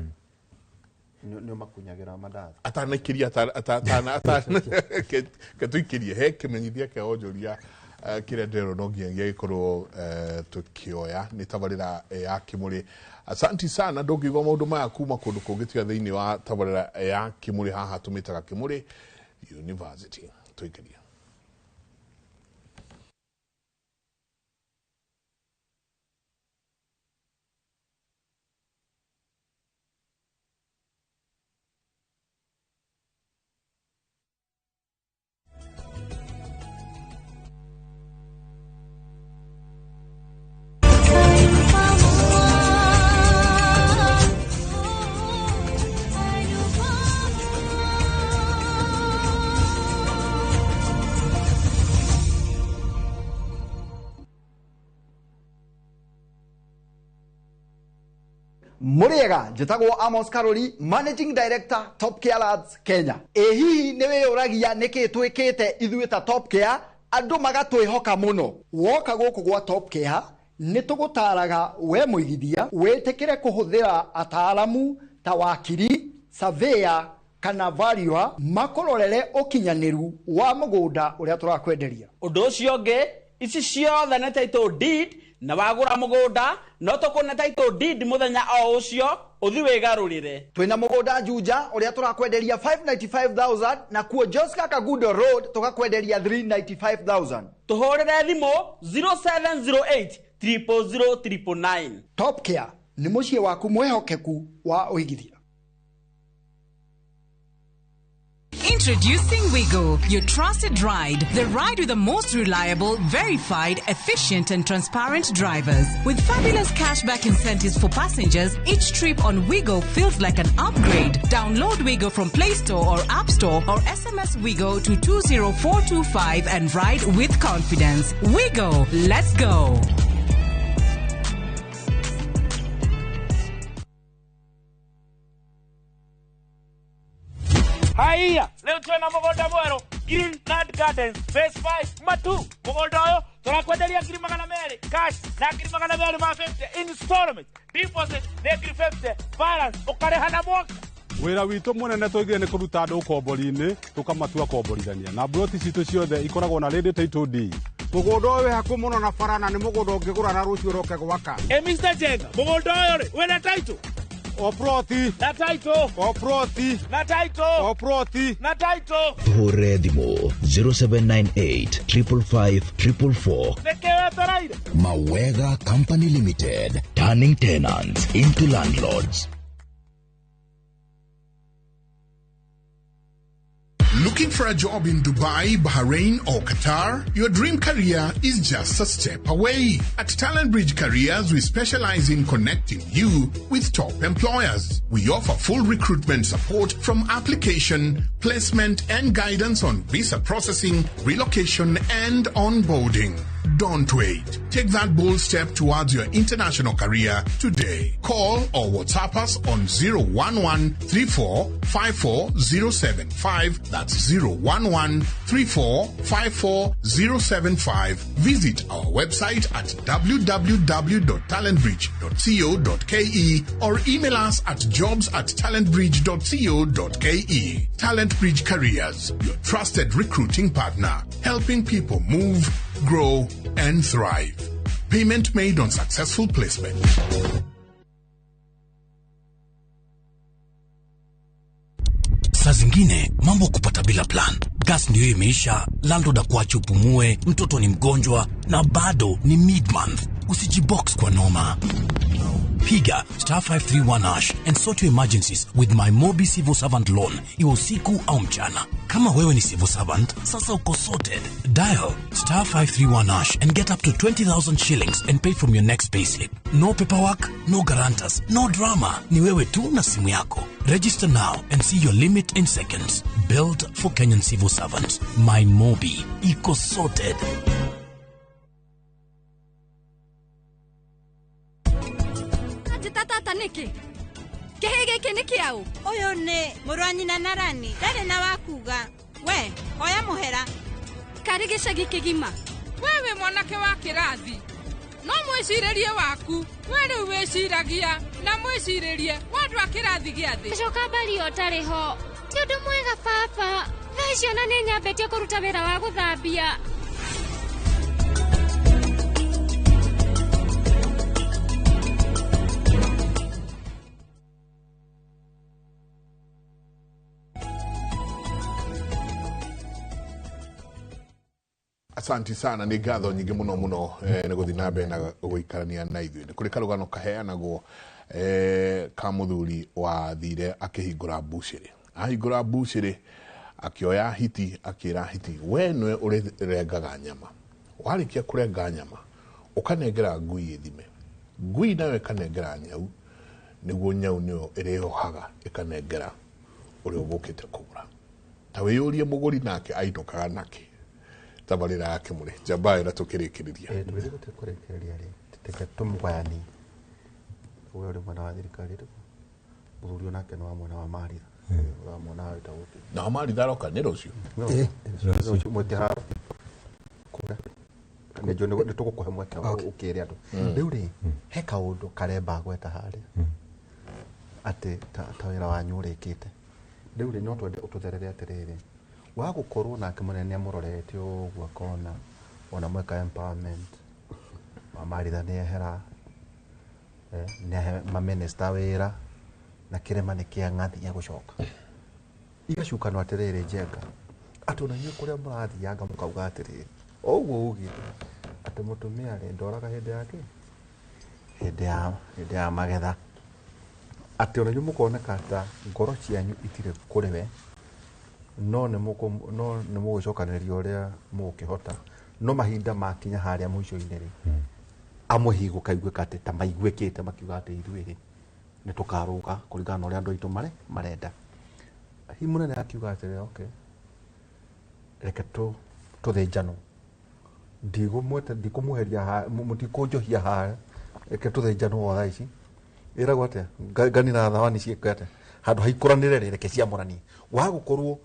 nĩ ũmakunyagĩra mandathi? Atanaikiria, ke tuikirie he kĩmenyithia kĩa onjoria. Kĩrĩa ndĩrerwo no nginyagia gĩkorwo tũkĩoya nĩ tabarĩra ya Kĩmũrĩ. Asanti sana. Ndũngĩigua maũndũ maya kuma kũndũ kũngĩ tiga thĩinĩ wa tabarĩra ya Kĩmũrĩ. Haha tũmĩtaga Kĩmũrĩ University. Tũingĩrie. Mũrĩega, njĩtagwo Amos Karori, Managing Director, Top Care Lads Kenya. Ĩ hihi nĩ wĩyũragia nĩkĩ twĩkĩte ithuĩ ta Top Care andũ magatwĩhoka mũno? Woka gũkũ gwa Top Care, nĩ tũgũtaraga we mũigithia wĩtĩkĩre kũhũthĩra ataaramu ta wakiri, surveyor kana valuer makũrorere ũkinyanĩru wa mũgũnda ũrĩa tũrakwenderia. Ũndũ ũcio ũngĩ, ici ciothe nĩ title deed, na wagũra mũgũnda no tũkũne title deed mũthenya o ũcio ũthi wĩgarũrĩre. Twĩna mũgũnda Juja ũrĩa tũrakwenderia 595,000, na kuo Joska Kagudo Road tũgakwenderia 395,000. Tũhũrĩre thimũ 0708 000 999. Top Care nĩ mũciĩ waku mwĩhokeku wa ũigithia. Introducing Wigo, your trusted ride. The ride with the most reliable, verified, efficient, and transparent drivers. With fabulous cashback incentives for passengers, each trip on Wigo feels like an upgrade. Download Wigo from Play Store or App Store or SMS Wigo to 20425 and ride with confidence. Wigo, let's go. Haiya, leo twena mũgũnda mwerũ, Green Land Gardens Phase 5 Matu. Mũgũnda ũyũ tũrakwenderia 200,000 cash na 250,000 installment. Deposit nĩ 50,000, balance ũkarĩha na mwaka. Wĩra witũ mũnene tũigire nĩ kũruta andũ ũkombori-inĩ tũkamatua komborithania, na mburoti citũ ciothe ikoragwo na ready title deed. Mũgũnda ũyũ wĩ hakuhĩ mũno na bara, na nĩ mũgũnda ũngĩgũra na rũciũ ũroke gwaka. Ĩ Mr. Jenga, mũgũnda ũyũ rĩ, wĩna title? O ploti. Na title. O ploti. Na title. O ploti. Na title. Tũhũrĩre thimũ 0798 555 444. Nĩkĩ wetereire? Mawega Company Limited, turning tenants into landlords. Looking for a job in Dubai, Bahrain, or Qatar? Your dream career is just a step away. At Talent Bridge Careers, we specialize in connecting you with top employers. We offer full recruitment support from application, placement, and guidance on visa processing, relocation, and onboarding. Don't wait. Take that bold step towards your international career today. Call or WhatsApp us on 011 34 54075. That's 011 34 54075. Visit our website at www.talentbridge.co.ke or email us at jobs@talentbridge.co.ke. Talent Bridge Careers, your trusted recruiting partner, helping people move, grow, and thrive. Payment made on successful placement. Saa zingine mambo kupata bila plan. Gas ndio imeisha, landlord akuache upumue, mtoto ni mgonjwa na bado ni mid-month. Usijibox kwa noma. Piga *531# and sort your emergencies with my Mobi Civil Servant Loan, iwe usiku au mchana. Kama wewe ni civil servant, sasa uko sorted. Dial *531# and get up to 20,000 shillings and pay from your next payslip. No paperwork, no guarantors, no drama. Ni wewe tu na simu yako. Register now and see your limit in seconds. Built for Kenyan civil servants. My Mobi. Iko sorted. Tata nĩkĩ kĩhĩ gĩkĩ nĩ kĩaũ? Ũyũ nĩ mũrũ wa nyina na Rani, ndarĩ na wakuga. We hoya mũhera. Karĩ gĩcagi kĩgima. We wĩ mwanake wa kĩrathi, no mwĩcirĩrie waku we rĩu wĩciragia na mwĩcirĩrie wa andũ a kĩrathi gĩa thĩ. Coka mbari ũtarĩ ho ti ũndũ mwega baba. Thaa ici ona nĩ nyambĩtie kũruta wĩra wa gũthambia. Asanti sana, nĩ ngatho nyingĩ mũno mũno nĩ gũthiĩ na mbere na gũikarania na ithuĩ. Nĩ kũrĩ karũgano kaheanagwo ka mũthuri wathire akĩhingũra mbucĩrĩ. Ahingũra mbucĩrĩ akĩoya hiti, akĩra hiti, we nĩwe ũrĩrengaga nyama. Warĩkia kũrenga nyama ũkanengera ngui ĩthime, ngui nayo ĩkanengera nyau, nĩguo nyau nĩyo ĩrĩohaga ĩkanengera ũrĩa ũgũkĩte kũgũra. Ta wĩyũrie mũgũri nake ainũkaga nakĩ. Tabarĩra ya Kĩmũrĩ njamba ĩra tũkĩrĩkĩrĩria. Tũgĩthiĩ gũtekũrĩkĩrĩria rĩ, reke tũmũgayanie. We ũrĩ mwena wa thirikari rĩ, mũthuri onake nĩ wa mwena wa Maritha. Wa mwena wa wĩtagwo kĩ? Na Maritha aroka nĩ rũciũ. Rũciũ mweke haha. Kũrĩa. Nĩ njũĩ nĩ tũgũkũhe mweke ũkĩre andũ. Rĩu rĩ, he kaũndũ karemba gweta harĩa. Atĩ ta wĩra wanyu ũrĩkĩte. Rĩu rĩ, no twende ũtũtherere atĩrĩrĩ, wa gũkorwo nake mũnene nĩamũrorete ũguo akona ona mweka empowerment, wa Maritha nĩehera, nĩahe maminista wĩra, na kĩrĩma nĩ kĩa ng'athi egũcoka. Igacukanwo atĩrĩrĩ Njenga, atĩ ona inyuĩ kũrĩa mũrathianga mũkauga atĩrĩrĩ, o ũguo ugire, atĩ mũtumia rĩ, ndoraga hĩndĩ ya kĩ? Hĩndĩ ya magetha. Atĩ ona inyuĩ mũkoneka ta ngoro cianyu itirĩ kũrĩ we, no nĩ mũgũcokanĩrĩria ũrĩa mũgũkĩhota, no mahinda makinya harĩa mũico-inĩ rĩ, amwe hihi gũkaiguĩka atĩ ta maiguĩkĩte makiuga atĩ ithuĩ rĩ, nĩ tũkarũga kũringana na ũrĩa andũ aitũ marenda. Hihi mũnene akiuga atĩrĩ, okay, reke tũthĩnjanwo, ndikũmweheria haha, mũtikũnjohia haha, reke tũthĩnjanwo o thaa ici. Ĩragwo atĩa? Ngani na thawani ciĩke atĩa? Handũ haikũranĩre rĩ, reke ciamũranie. Wa gũkorwo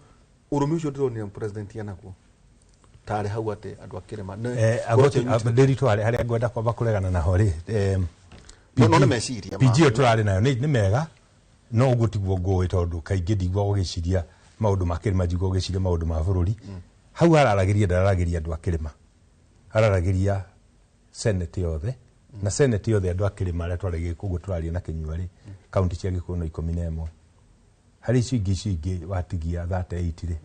ũrũme ũcio ndĩronire president enaguo, tarĩ hau atĩ andũ a kĩrĩma, ngoro cianyu itirĩ- Ndĩritũ harĩa ngwenda kwamba kũregana naho rĩ, No, no nĩ meciria PG ĩyo tũrarĩ nayo nĩ mega, no ũguo tiguo ngũĩ, tondũ kaingĩ ndiguaga ũgĩciria maũndũ ma kĩrĩma, njiguaga ũgĩciria maũndũ ma bũrũri. Hau hararagĩria, ndararagĩria andũ a kĩrĩma, hararagĩria senate yothe, na senate yothe andũ a kĩrĩma arĩa twarĩ gĩkũ, ũguo tũraria na Kĩnyua rĩ, kaunti cia Gĩkũyũ no 11. Harĩ icio ingĩ, icio ingĩ watigia 38 rĩ,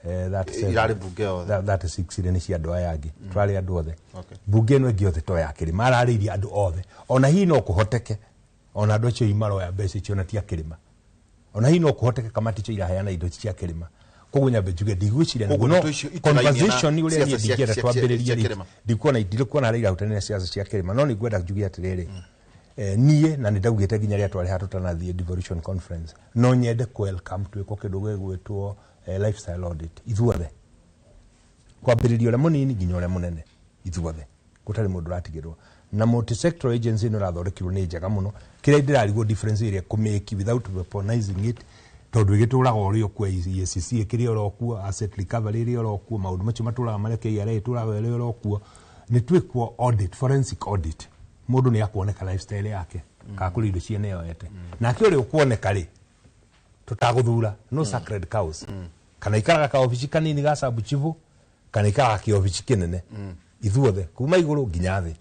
37, Irarĩ mbunge yothe. 36 rĩ, nĩ cia andũ aya angĩ. Tũrarĩ andũ othe. Mbunge ĩno ĩngĩ yothe to ya kĩrĩma, ararĩirie andũ othe. Ona hihi no kũhoteke, ona andũ acio hihi maroya mbeca icio na ti a kĩrĩma. Ona hihi no kũhoteke kamati icio iraheana indo cia kĩrĩma. Koguo nyambe njuge ndigwĩciria Koguo nĩguo, no ndeto icio itonainie na conversation ũrĩa siasa niĩ ndingĩenda twambĩrĩrie cia rĩ, kĩrĩma. ndikuona harĩa irahutania na siasa cia kĩrĩma, no nĩngwenda njuge atĩrĩrĩ, niĩ na nĩndaugĩte nginya rĩrĩa twarĩ haha tũtanathiĩ devolution conference, no nyende kũ welcome twĩkwo kĩndũ gĩgwĩtwo lifestyle audit ithuothe, kwambĩrĩria ũrĩa mũnini nginya ũrĩa mũnene, ithuothe, gũtarĩ mũndũ ũratigĩrwo. Na multi-sectoral agency ĩno ĩrathondekirwo nĩ njega mũno. Kĩrĩa ndĩrarigwo difference ĩrĩa kũmĩki without weaponizing it, tondũ ĩgĩtũraga ũrĩa ũkuo, EACC ĩkĩrĩ oro kuo, asset recovery ĩrĩ oro kuo, maũndũ macio matũraga marĩa KRA ĩtũraga ĩrĩ oro kuo. Nĩ twĩkwo audit, forensic audit, mũndũ nĩ akuoneka lifestyle yake, kana kũrĩ indo ciene yoete. Nake ũrĩa ũkuoneka rĩ, tũtagũthura, no sacred cows. Kana ikaraga kaobici kanini ga sub chief, kana ikaraga kĩobici kĩnene, ithuothe kuma igũrũ nginya thĩ.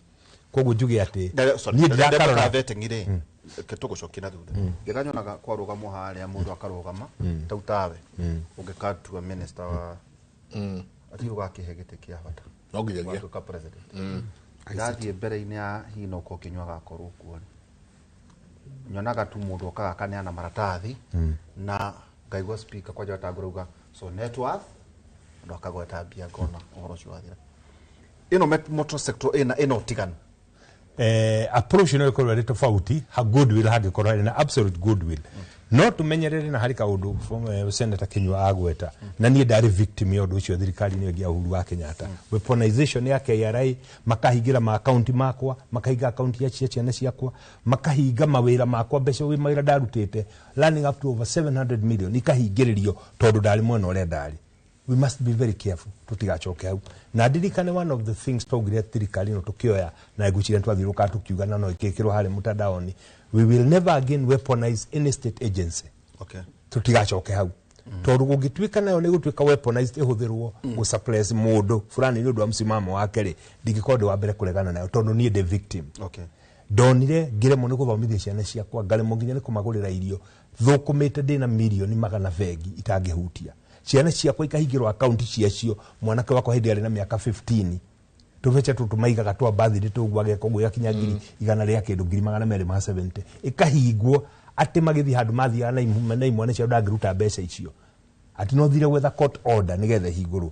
Koguo njuge atĩ Sorry, niĩ ndirakarora. ndĩrakarora vetting rĩ, reke tũgũcokia na thutha. Ngĩga nyonaga kwarũgamwo harĩa mũndũ akarũgama, tau tawe, ũngĩkatua minister wa ati ũgakĩhe gĩtĩ kĩa bata. No nginyagia. Watuĩka president. Ndathiĩ mbere-inĩ ya hihi no ũkorwo Kĩnyua agakorwo kuo rĩ, nyonaga tu mũndũ okaga akaneana maratathi, na ngaigua speaker kwanja watangũrauga so net worth, andũ akagweta mbia, ngona ũhoro ũcio wathira. Ĩno motor sector ĩna ũtiganu. Approach no ĩkorwo ĩrĩ tofauti, ha goodwill hangĩkorwo harĩ na absolute goodwill. No tũmenyerere na harĩ kaũndũ Senator Kĩnyua agweta, na niĩ ndarĩ victim ya ũndũ ũcio thirikari-inĩ ĩngĩ ya Uhuru wa Kenyatta. Weaponization ya KRA, makahingĩra ma account makwa, makahinga account ya ciana ciakwa, makahinga mawĩra makwa, mbeca mawĩra ndarutĩte running up to over 700 million ikahingĩrĩrio tondũ ndarĩ mwena ũrĩa ndarĩ. We must be very careful tutigacoke hau. Na ndirikane one of the things twaugire thirikari ĩno tũkĩoya, na ngwĩciria twathiũrũrũkaga tũkiuga na no ĩkĩkĩrwo harĩa mũtandaoni, we will never again weaponize any state agency. Tutigacoke hau. Tondũ gũngĩtuĩka nayo nĩ gũtuĩka weaponized ĩhũthĩrwo gũ suppress mũndũ fulani nĩ ũndũ wa msimamo wake rĩ, ndingĩkorwo ndĩ wa mbere kũregana nayo tondũ niĩ ndĩ victim. Ndonire ngĩremwo nĩ gũthomithia ciana ciakwa, ngaremwo nginya nĩ kũmagũrĩra irio, thũkũmĩte ndĩna mirioni magana bengi itangĩhutia. Ciana ciakwa ikahingĩrwo akaunti ciacio, mwanake wakwa hĩndĩ arĩ na mĩaka 15 Tũbeca tũtũ maigaga twa birthday tũguo ageka ũguo gakinya ngiri igana rĩa kĩndũ 270,000 ĩkahingwo atĩ magĩthiĩ handũ mathiaga na imwana ciao ndangĩruta mbeca icio atĩ no thire gwetha court order nĩgetha ĩhingũrwo.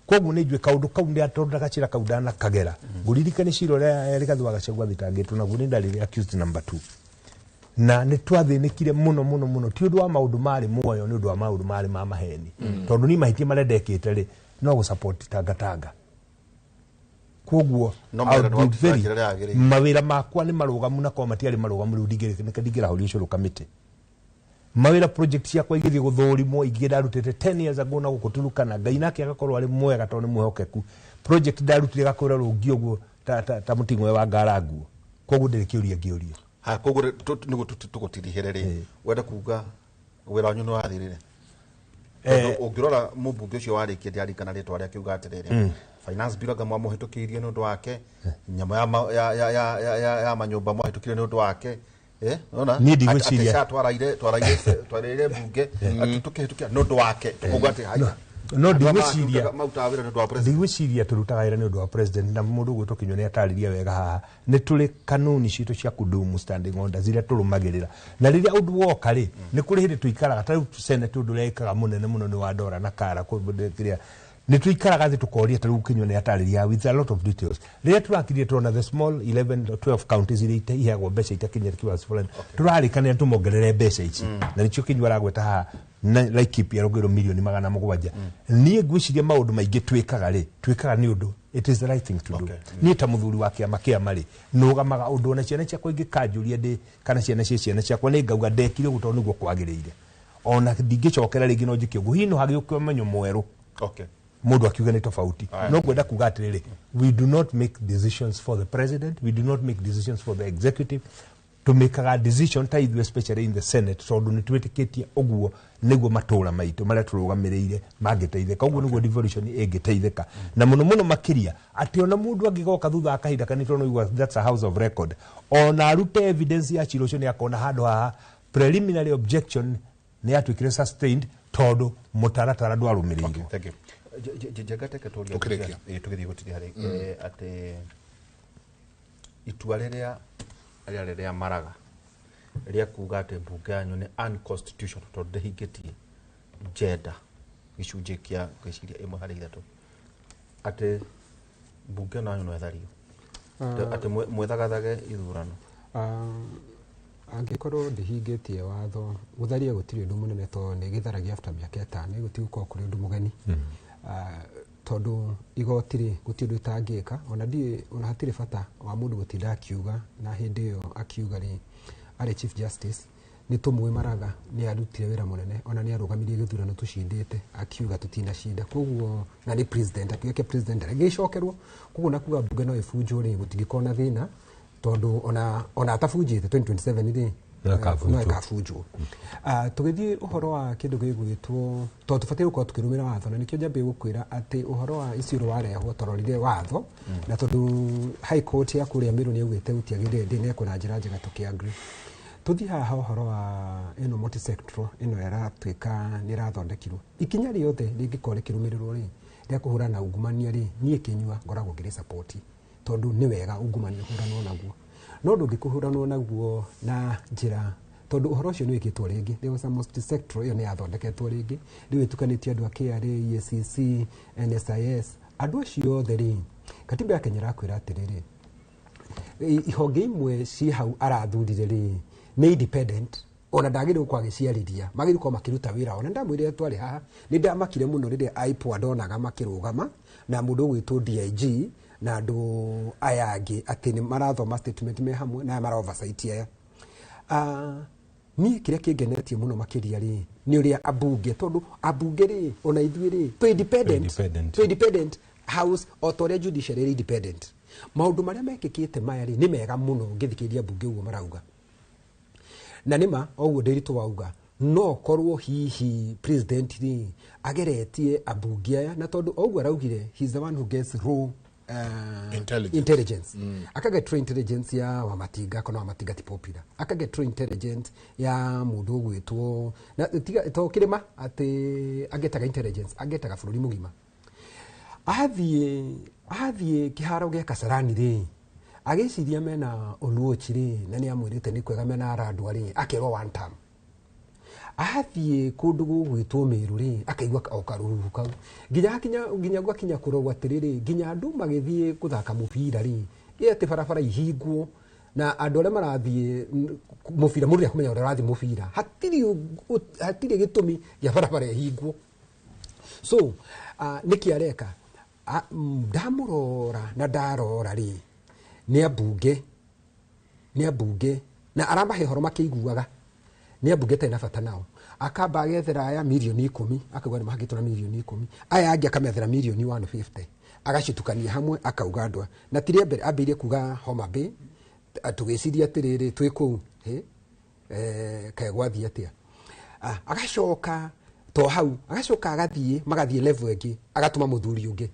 Koguo nĩ njũĩ kaũndũ kau nĩ tondũ ndagacĩra kau ndanakagera. Ngũririkane cira ũrĩa Rigathĩ wa Gachagua athitangĩtwo naguo nĩ ndarĩ accused number 2 na nĩ twathĩnĩkire mũno mũno mũno, ti ũndũ wa maũndũ marĩ muoyo, nĩ ũndũ wa maũndũ marĩ ma maheni, tondũ niĩ mahĩtia marĩa ndekĩte rĩ no gũ support Tangatanga. Koguo mawĩra makwa nĩ marũgamu na korwo matiarĩ marũgamu rĩu ndingĩrahoria ũcũrũ kamĩtĩ. Mawĩra project ciakwa igĩthiĩ gũthũrimwo ingĩ ndarutĩte 10 years ago na gũkũ Turukana, Ngai nake agakorwo arĩ mwega tondũ nĩ mwĩhokeku. Project ndarutire gakwĩra rũngi ũguo ta mũting'oe wa ngara nguo. Koguo ndĩrĩ kĩũria ngĩũrio. Ha koguo nĩguo tũgũtirihĩre rĩ, wenda kuga wĩra wanyu nĩ wathirire? Ũngĩrora mũmbunge ũcio warĩkia ndiarikana rĩtwa rĩake uga atĩrĩrĩ, finance bill anga mwamũhĩtũkĩirie nĩ ũndũ wake, nyamũ ya manyũmba mwahĩtũkire nĩ ũndũ wake. Niĩ ndigwĩciria twaraire mbunge tũkĩhĩtũkĩra nĩ ũndũ wake, tũkauga atĩ haya. No ndigwĩciria tũrutaga wĩra nĩ ũndũ wa president, na mũndũ ũgwĩtwo Kinyua nĩ atarĩria wega haha nĩ tũrĩ kanuni citũ cia kudumu standing orders iria tũrũmagĩrĩra, na rĩrĩa ũndũ woka rĩ nĩ kũrĩ hĩndĩ tũikaraga ta rĩu Senate ũndũ ũrĩa ĩkaga mũnene mũno nĩ wa Ndora na Kara kĩrĩa nĩ tũikaraga thĩ tũkoria ta rĩu Kinyua nĩ atarĩria with a lot of details. Rĩrĩa tũrakirie tũrona the small 11 or 12 counties iria iheagwo mbeca itakinyĩte kiwango fulani, tũrarĩkanĩra tũmongerere mbeca ici, na nĩkĩo Kinyua aragweta haha na Laikipia arongereirwo milioni 700. Niĩ ngwĩciria maũndũ maingĩ twĩkaga rĩ, twĩkaga nĩ ũndũ it is the right thing to do. Niĩ ta mũthuri wa kĩama kĩama rĩ, nũgamaga ũndũ ona ciana ciakwa ingĩkanjũria ndĩ kana ciana cia ciana ciakwa nĩ ngauga ndekire ũguo tondũ nĩguo kwagĩrĩire, ona ndingĩcokera rĩngĩ no njĩke ũguo. Hihi no hagĩũke ũmenyo mwerũ mũndũ akiuga nĩ tofauti. No ngwenda kuga atĩrĩrĩ, we do not make decisions for the president, we do not make decisions for the executive. Tũmĩkaga decision ta ithuĩ especially in the Senate tondũ nĩ twĩtĩkĩtie ũguo nĩguo matũra maitũ marĩa tũrũgamĩrĩire mangĩteithĩka, ũguo nĩguo devolution ĩngĩteithĩka. Na mũno mũno makĩria atĩ ona mũndũ angĩgoka thutha wa kahinda kanini, tondũ nĩũigua that's a house of record, ona arute evidence ya cira ũcio nĩ akona handũ haha preliminary objection nĩ yatuĩkire sustained tondũ mũtaratara ndwarũmĩrĩirwo. Thank you. Njenga teke tũrie tũgĩthiĩ gũtiriha rĩ atĩ itua rĩrĩa rĩarĩ rĩa Maraga rĩa kuga atĩ mbunge yanyu nĩ unconstitutional tondũ ndĩhingĩtie gender gĩcunjĩ kĩa ngwĩciria 1 harĩ 3, atĩ mbunge ĩno yanyu no ĩthario, atĩ mwethagathage ithurano. Angĩkorwo ndĩhingĩtie watho, gũtharia gũtirĩ ũndũ mũnene tondũ nĩ gĩtharagia after mĩaka 5, gũtigũkorwo kũrĩ ũndũ mũgeni. Tondũ igoti rĩ gũtirĩ ũndũ ĩtangĩka, ona ndiĩ ona hatirĩ bata wa mũndũ gũtinda akiuga, na hĩndĩ ĩyo akiuga rĩ arĩ Chief Justice nĩ tũmũĩ Maraga nĩ arutire wĩra mũnene, ona nĩ arũgamirie gĩthurano tũcindĩte akiuga tũtinacinda, koguo na nĩ president akiuga ke president agĩcokerwo, koguo na kuga mbunge no ĩbunjwo rĩ gũtingĩkorwo na thĩna tondũ ona atabunjĩte 2027 rĩ no ĩkabunjwo. Tũgĩthiĩ ũhoro wa kĩndũ gĩgwĩtwo tondũ tũbatiĩ gũkorwo tũkĩrũmĩrĩra watho, na nĩkĩo njambĩrĩria gũkwĩra atĩ ũhoro wa Isiolo warehwo twarorire watho, na tondũ High Court ya kũrĩa Meru nĩyaugĩte gũtiagĩrĩire ndĩnekwo na njĩra njega tũkĩ-agree. Tũthiĩ haha ũhoro wa ĩno multi-sectoral ĩno ĩratuĩka nĩ ĩrathondekirwo, ikinya rĩothe rĩngĩkorwo rĩkĩrũmĩrĩrwo rĩ rĩa kũhũrana na ungumania rĩ, niĩ Kĩnyua ngoragwo ngĩrĩ support tondũ nĩ wega ungumania ũhũranwo naguo, no ndũngĩkũhũranwo naguo na njĩra tondũ ũhoro ũcio nĩ wĩkĩtwo rĩngĩ. There was a multi-sectoral ĩyo nĩ yathondeketwo rĩngĩ, rĩu ĩtukanĩtie andũ a KRA, EACC, NSIS, andũ acio othe rĩ, katiba ya Kenya ĩrakwĩra atĩrĩrĩ, ihonge imwe ciĩ hau arathurire rĩ nĩ independent, ona ndagĩrĩirwo gũkorwo agĩciarĩria, magĩrĩirwo gũkorwo makĩruta wĩra. Ona ndamwĩrire twarĩ haha nĩ ndamakire mũno rĩrĩa IPOA ndonaga makĩrũgama na mũndũ ũgwĩtwo DIG na andũ aya angĩ atĩ nĩ marathoma statement me hamwe na aya mara oversight aya. Niĩ kĩrĩa kĩngenetie mũno makĩria rĩ nĩ ũrĩa ambunge, tondũ ambunge rĩ ona ithuĩ rĩ twĩ independent, twĩ independent house o ta ũrĩa judiciary ĩrĩ independent. Maũndũ marĩa mekĩkĩte maya rĩ nĩ mega mũno ngĩthikĩrĩria mbunge ũguo marauga, na nĩma oguo Ndĩritũ wauga no korwo hihi president rĩ ageretie ambunge aya, na tondũ oguo araugire he is the one who gets raw intelligence. Akaget raw intelligence ya Wamatinga, kana Wamatinga ti popular, akaget raw intelligence ya mũndũ ũgwĩtwo na tiga to kĩrĩma atĩ agetaga intelligence, agetaga bũrũri mũgima. Athiĩ kĩharo gĩa Kasarani rĩ, agĩciria mena Oluoch rĩ, na nĩ amwĩrĩte nĩ kwega mena Arandwa rĩ, akerwo one term. Athiĩ kũndũ gũgwĩtwo Meru rĩ, akaigua o karũhuhu kau nginya gwakinya kũrorwo atĩrĩrĩ, nginya andũ magĩthiĩ gũthaka mũbira rĩ, ĩ atĩ barabara ihingwo na andũ arĩa marathiĩ mũbira, mũndũ nĩakũmenya ũrĩa ũrathiĩ mũbira, hatirĩ gĩtũmi gĩa barabara ĩhingwo. So nĩkĩ areka? Ndamũrora na ndarora rĩ, nĩ ambunge na aramahe horo makĩiguaga, nĩ ambunge atarĩ na bata nao. Akamba agethera aya mirioni 10, akauga nĩ mahakĩtwo na mirioni 10, aya angĩ akamethera mirioni 150, agacitukania hamwe akauga andũ. Na ti rĩa mbere ambĩrĩirie kuga Homa Bay, tũgĩciria atĩrĩrĩ twĩ kũu, kaĩ gwathiĩ atĩa? Agacoka to hau, agacoka agathiĩ, magathiĩ level ĩngĩ, agatũma mũthuri ũngĩ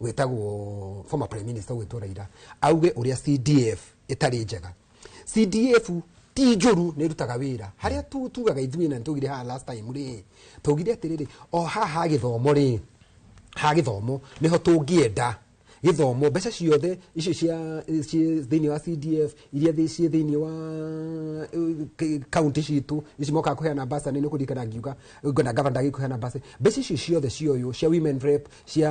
wĩtagwo former prime minister gwĩtwo Raila, auge ũrĩa CDF ĩtarĩ njega. CDF ti njũru, nĩ ĩrutaga wĩra. Harĩa tugaga ithuĩ na nĩtwaugire haha last time rĩ, twaugire atĩrĩrĩ, o haha gĩthomo rĩ, ha gĩthomo nĩho tũngĩenda gĩthomo, mbeca ciothe icio cia thĩinĩ wa CDF iria ciĩ thĩinĩ wa kaunti citũ ici mokaga kũheana bursary, nĩ kũririkana ngiuga na gavana ndagĩkũheana bursary, mbeca icio ciothe cioywo cia women rep, cia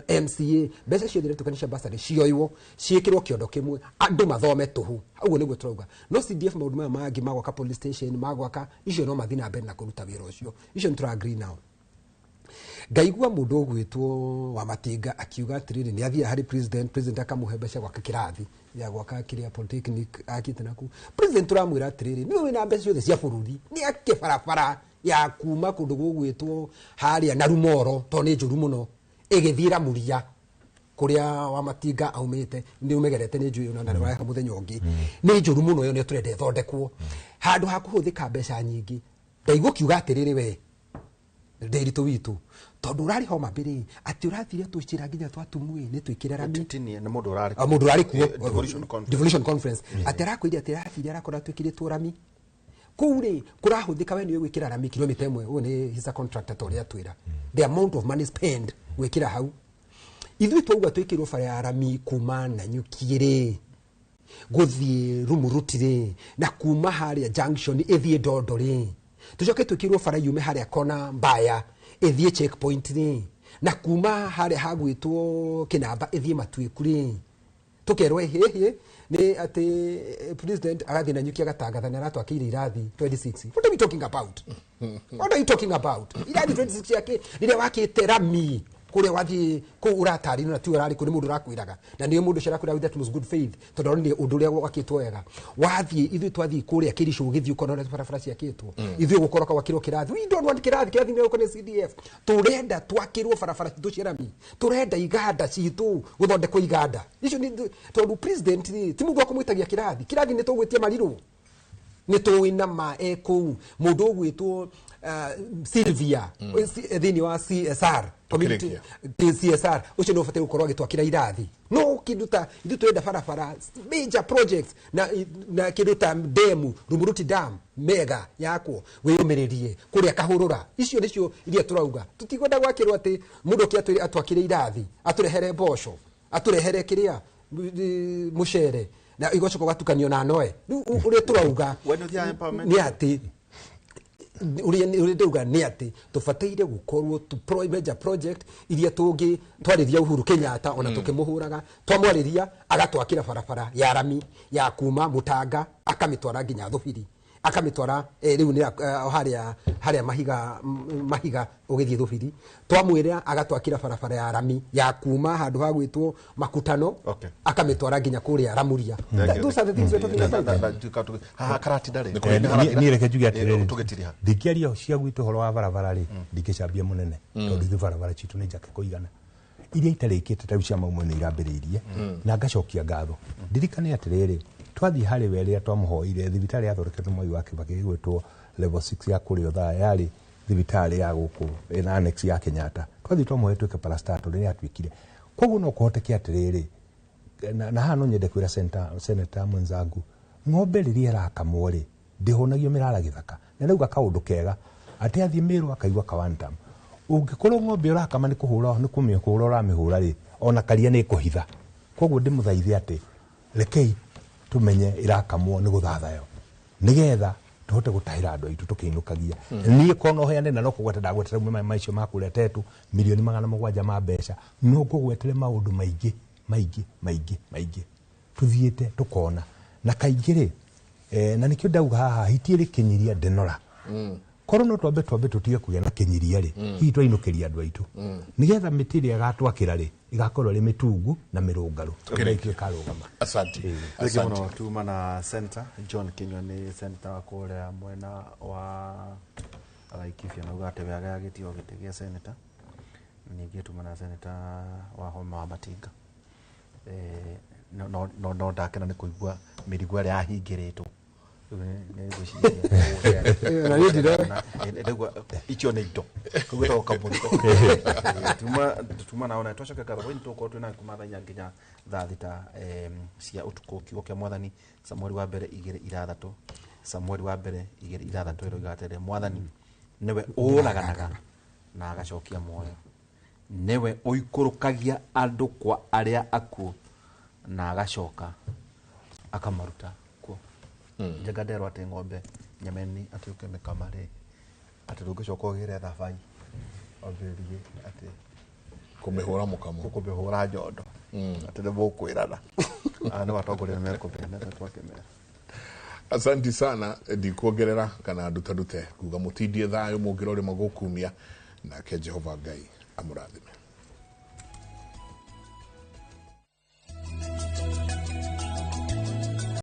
MCA, mbeca ciothe iria cia bursary cioywo ciĩkĩrwo kĩondo kĩmwe andũ mathome tũhũ. Ũguo nĩguo tũrauga. No CDF maũndũ maya mangĩ ma gwaka police station, ma gwaka icio no mathiĩ na mbere na kũruta wĩra ũcio, icio nĩ tũra agree nao. Ngaigua mũndũ ũgwĩtwo wa Matinga akiuga atĩrĩrĩ, nĩ athiaga harĩ president akamũhe mbeca gwaka kĩrathi ya gwaka kĩrĩa polytechnic akĩte naku. President ũramwĩra atĩrĩrĩ, nĩwe wĩna mbeca ciothe cia bũrũri, nĩ ake barabara ya kuma kũndũ gũgwĩtwo harĩa Narumoro, tondũ nĩ njũru mũno, ĩgĩthiĩ Ramuria kũrĩa wa Matinga aumĩte, nĩ ũmegerete nĩ njũĩ na nĩ mũthenya ũngĩ, nĩ njũru mũno ĩyo, nĩ tũrenda ĩthondekwo handũ ha kũhũthĩka mbeca nyingĩ. Ndaigua ũkiuga atĩrĩrĩ, we ndĩritũ witũ, tondũ ũrarĩ Homa Bay rĩ, atĩ ũrathire tũcĩra nginya twatumwe nĩ twĩkĩre rami. Nĩ mũndũ ũrarĩ mũndũ ũrarĩ kuo Devolution Conference, atĩ arakwĩire atĩ arathire arakora twĩkĩrĩtwo rami kũu rĩ, kũrahũthĩka we nĩwe gwĩkĩra rami kilomita 1, ũyũ nĩ his contractor ta ũrĩa atwĩra the amount of money spent gwĩkĩra hau. Ithuĩ twauga twĩkĩrwo bara ya rami kuma Nanyuki rĩ gũthiĩ Rumuruti rĩ, na kuma harĩa junction ĩthiĩ Ndondo rĩ, tucoke twĩkĩrwo bara yume harĩa kona Mbaya ĩthiĩ checkpoint rĩ, na kuma harĩa hagwĩtwo Kĩnamba ĩthiĩ Matuĩku rĩ, tũkerwo hĩhĩ nĩ atĩ president agathiĩ Nanyuki agatangatha nĩ aratwakĩire irathi 26. What are we talking about? What are you talking about? Irathi 26 yake rĩrĩa wakĩte rami kũrĩa wathiĩ kũu ũratarĩrio na tiwe ũrarĩ kũu, nĩ mũndũ ũrakwĩraga, na nĩwe mũndũ ũcio ũrakwĩra with utmost good faith, tondũ aronire ũndũ ũrĩa wakĩtwo wega. Wathiĩ ithuĩ twathiĩ kũrĩa Kĩricũ ũgĩthiĩ ũkona ũrĩa barabara ciakĩtwo, ithuĩ gũkoroka gwakĩrwo kĩrathi, we don't want kĩrathi, kĩrathi nĩ gũkũ nĩ CDF, tũrenda twakĩrwo barabara citũ cia rami, tũrenda iganda citũ gũthondekwo iganda icio nĩ tondũ president rĩ ti mũndũ wa kũmwĩtagia kĩrathi, kĩrathi nĩ tũgwĩtia marirũ, nĩ tũĩ na ma e kũu mũndũ ũgwĩtwo Sylvia thĩinĩ wa CSR community CSR ũcio nĩ ũbataire gũkorwo agĩtwakĩra irathi, no kĩndũ ta ithuĩ tũrenda barabara major projects na kĩndũ ta demu Rumuruti dam mega yakwo wĩyũmĩrĩrie kũrĩa Kahũrũra, icio nĩcio iria tũrauga. Tũtikwenda gwakĩrwo atĩ mũndũ ũkĩ atwakĩre irathi, atũrehere mboco, atũrehere kĩrĩa mũcere na igocoka gatukanio na noe. Rĩu ũrĩa tũrauga nĩ atĩ ũrĩa ndauga nĩ atĩ tũbataire gũkorwo major project iria tũngĩ twarĩria Uhuru Kenyatta ona tũkĩmũhũraga, twamwarĩria agatwakĩra barabara ya rami ya kuma Mũtanga akamĩtwara nginya Thũbiri, akamĩtwara rĩu nĩ harĩa mahiga ũgĩthiĩ Thũbiri, twamwĩra agatwakĩra barabara ya rami ya kuma handũ ha gwĩtwo Makutano akamĩtwara nginya kũrĩa Ramuria. Those are the things we're talking about. Haha karatinda rĩ, niĩ reke njuge atĩrĩrĩ, ndingĩaria cia gwitũ ũhoro wa barabara rĩ, ndingĩcambia mũnene tondũ ithuĩ barabara citũ nĩ njake kũigana, iria itarĩkĩte ta rĩu cia Maumũ nĩ irambĩrĩirie, na ngacokia ngatho. Ndirikane atĩrĩrĩ, twathiĩ harĩ we rĩrĩa twamũhoire thibitarĩ yathondeketwo Mwai wa Kibaki ĩgwĩtwo level 6 ya kũrĩa thaa yarĩ thibitarĩ ya gũkũ ĩna annex ya Kenyatta, twathiĩ twamũhoe twĩke parastatal nĩ yatuĩkire. Koguo no kũhoteke atĩrĩrĩ, na haha no nyende kwĩra senator mwenzangu, ng'ombe rĩrĩa ĩrakamwo rĩ ndĩhũnagio mĩrara gĩthaka, na rĩu kaũndũ kega atĩ athiĩ Meru akaigua ka one term. Ũngĩkorwo ng'ombe ũrakama nĩ kũhũra nĩ kũmĩhũra ũramĩhũra rĩ, ona karia nĩ ĩkũhitha. Koguo ndĩmũthaithe atĩ rekei tumenye ĩrakamwo nĩ gũthathayo nĩgetha tũhote gũtahĩra andũ aitũ tũkĩinũkagia. Niĩ korwo no heane na no kũgweta ndagwetera rĩu macio ma kũrĩa Tetu 700,000,000 ma mbeca, no ngũgwetere maũndũ maingĩ maingĩ maingĩ maingĩ tũthiĩte tũkona. Na kaingĩ rĩ, na nĩkĩo ndauga haha hiti ĩrĩ kĩnyiria ndenora. Korwo no twambe tũtige kũgĩa na kĩnyiria rĩ, hihi twainũkĩria andũ aitũ nĩgetha mĩtĩ ĩrĩa ĩgatwakĩra rĩ ĩgakorwo ĩrĩ mĩtungu na mĩrũngarũ. Tũkĩrĩkia. Ĩkarũgama. Asante. Thengiũ mũno tuma na Senator John Kinyua nĩ senator wa kũrĩa mwena wa Laikipia na uga atĩ we agĩtio gĩtĩ gĩa senator. Ningĩ tuma na senator wa Homa wa Matinga. No ndakena nĩ kũigua mĩrigo ĩrĩa yahingĩrĩtwo. Na niĩ ndire- Icio nĩ indo koguo ĩtagwo kamũrigo. Tuma nao na twacoka ngatho hwainĩ tũgũkorwo twĩna kuma thaa 4 nginya thaa 6 cia ũtukũ. Kiugo kĩa Mwathani Samueli wa mbere 2:6, Samueli wa mbere 2:6 ĩroiga atĩrĩ, Mwathani nĩwe ũraganaga na agacokia muoyo, nĩwe ũikũrũkagia andũ kwa arĩa akuũ na agacoka akamaruta kuo. Njenga nderwo atĩ ng'ombe nyameni atĩ ũkĩmĩkama rĩ atĩ ndũngĩcoka ũgĩre thabai wambĩrĩrie atĩ kũmĩhũra mũkamo, kũmĩhũra nyondo, atĩ nĩ mũkwĩrana. Nĩ watongoria nĩ mekũmenya twakĩmera. Asanti sana, ndikuongerera kana ndutarute kuga mũtindie thayũ mũngĩrorĩma gũkumia, nake Jehova Ngai amũrathime.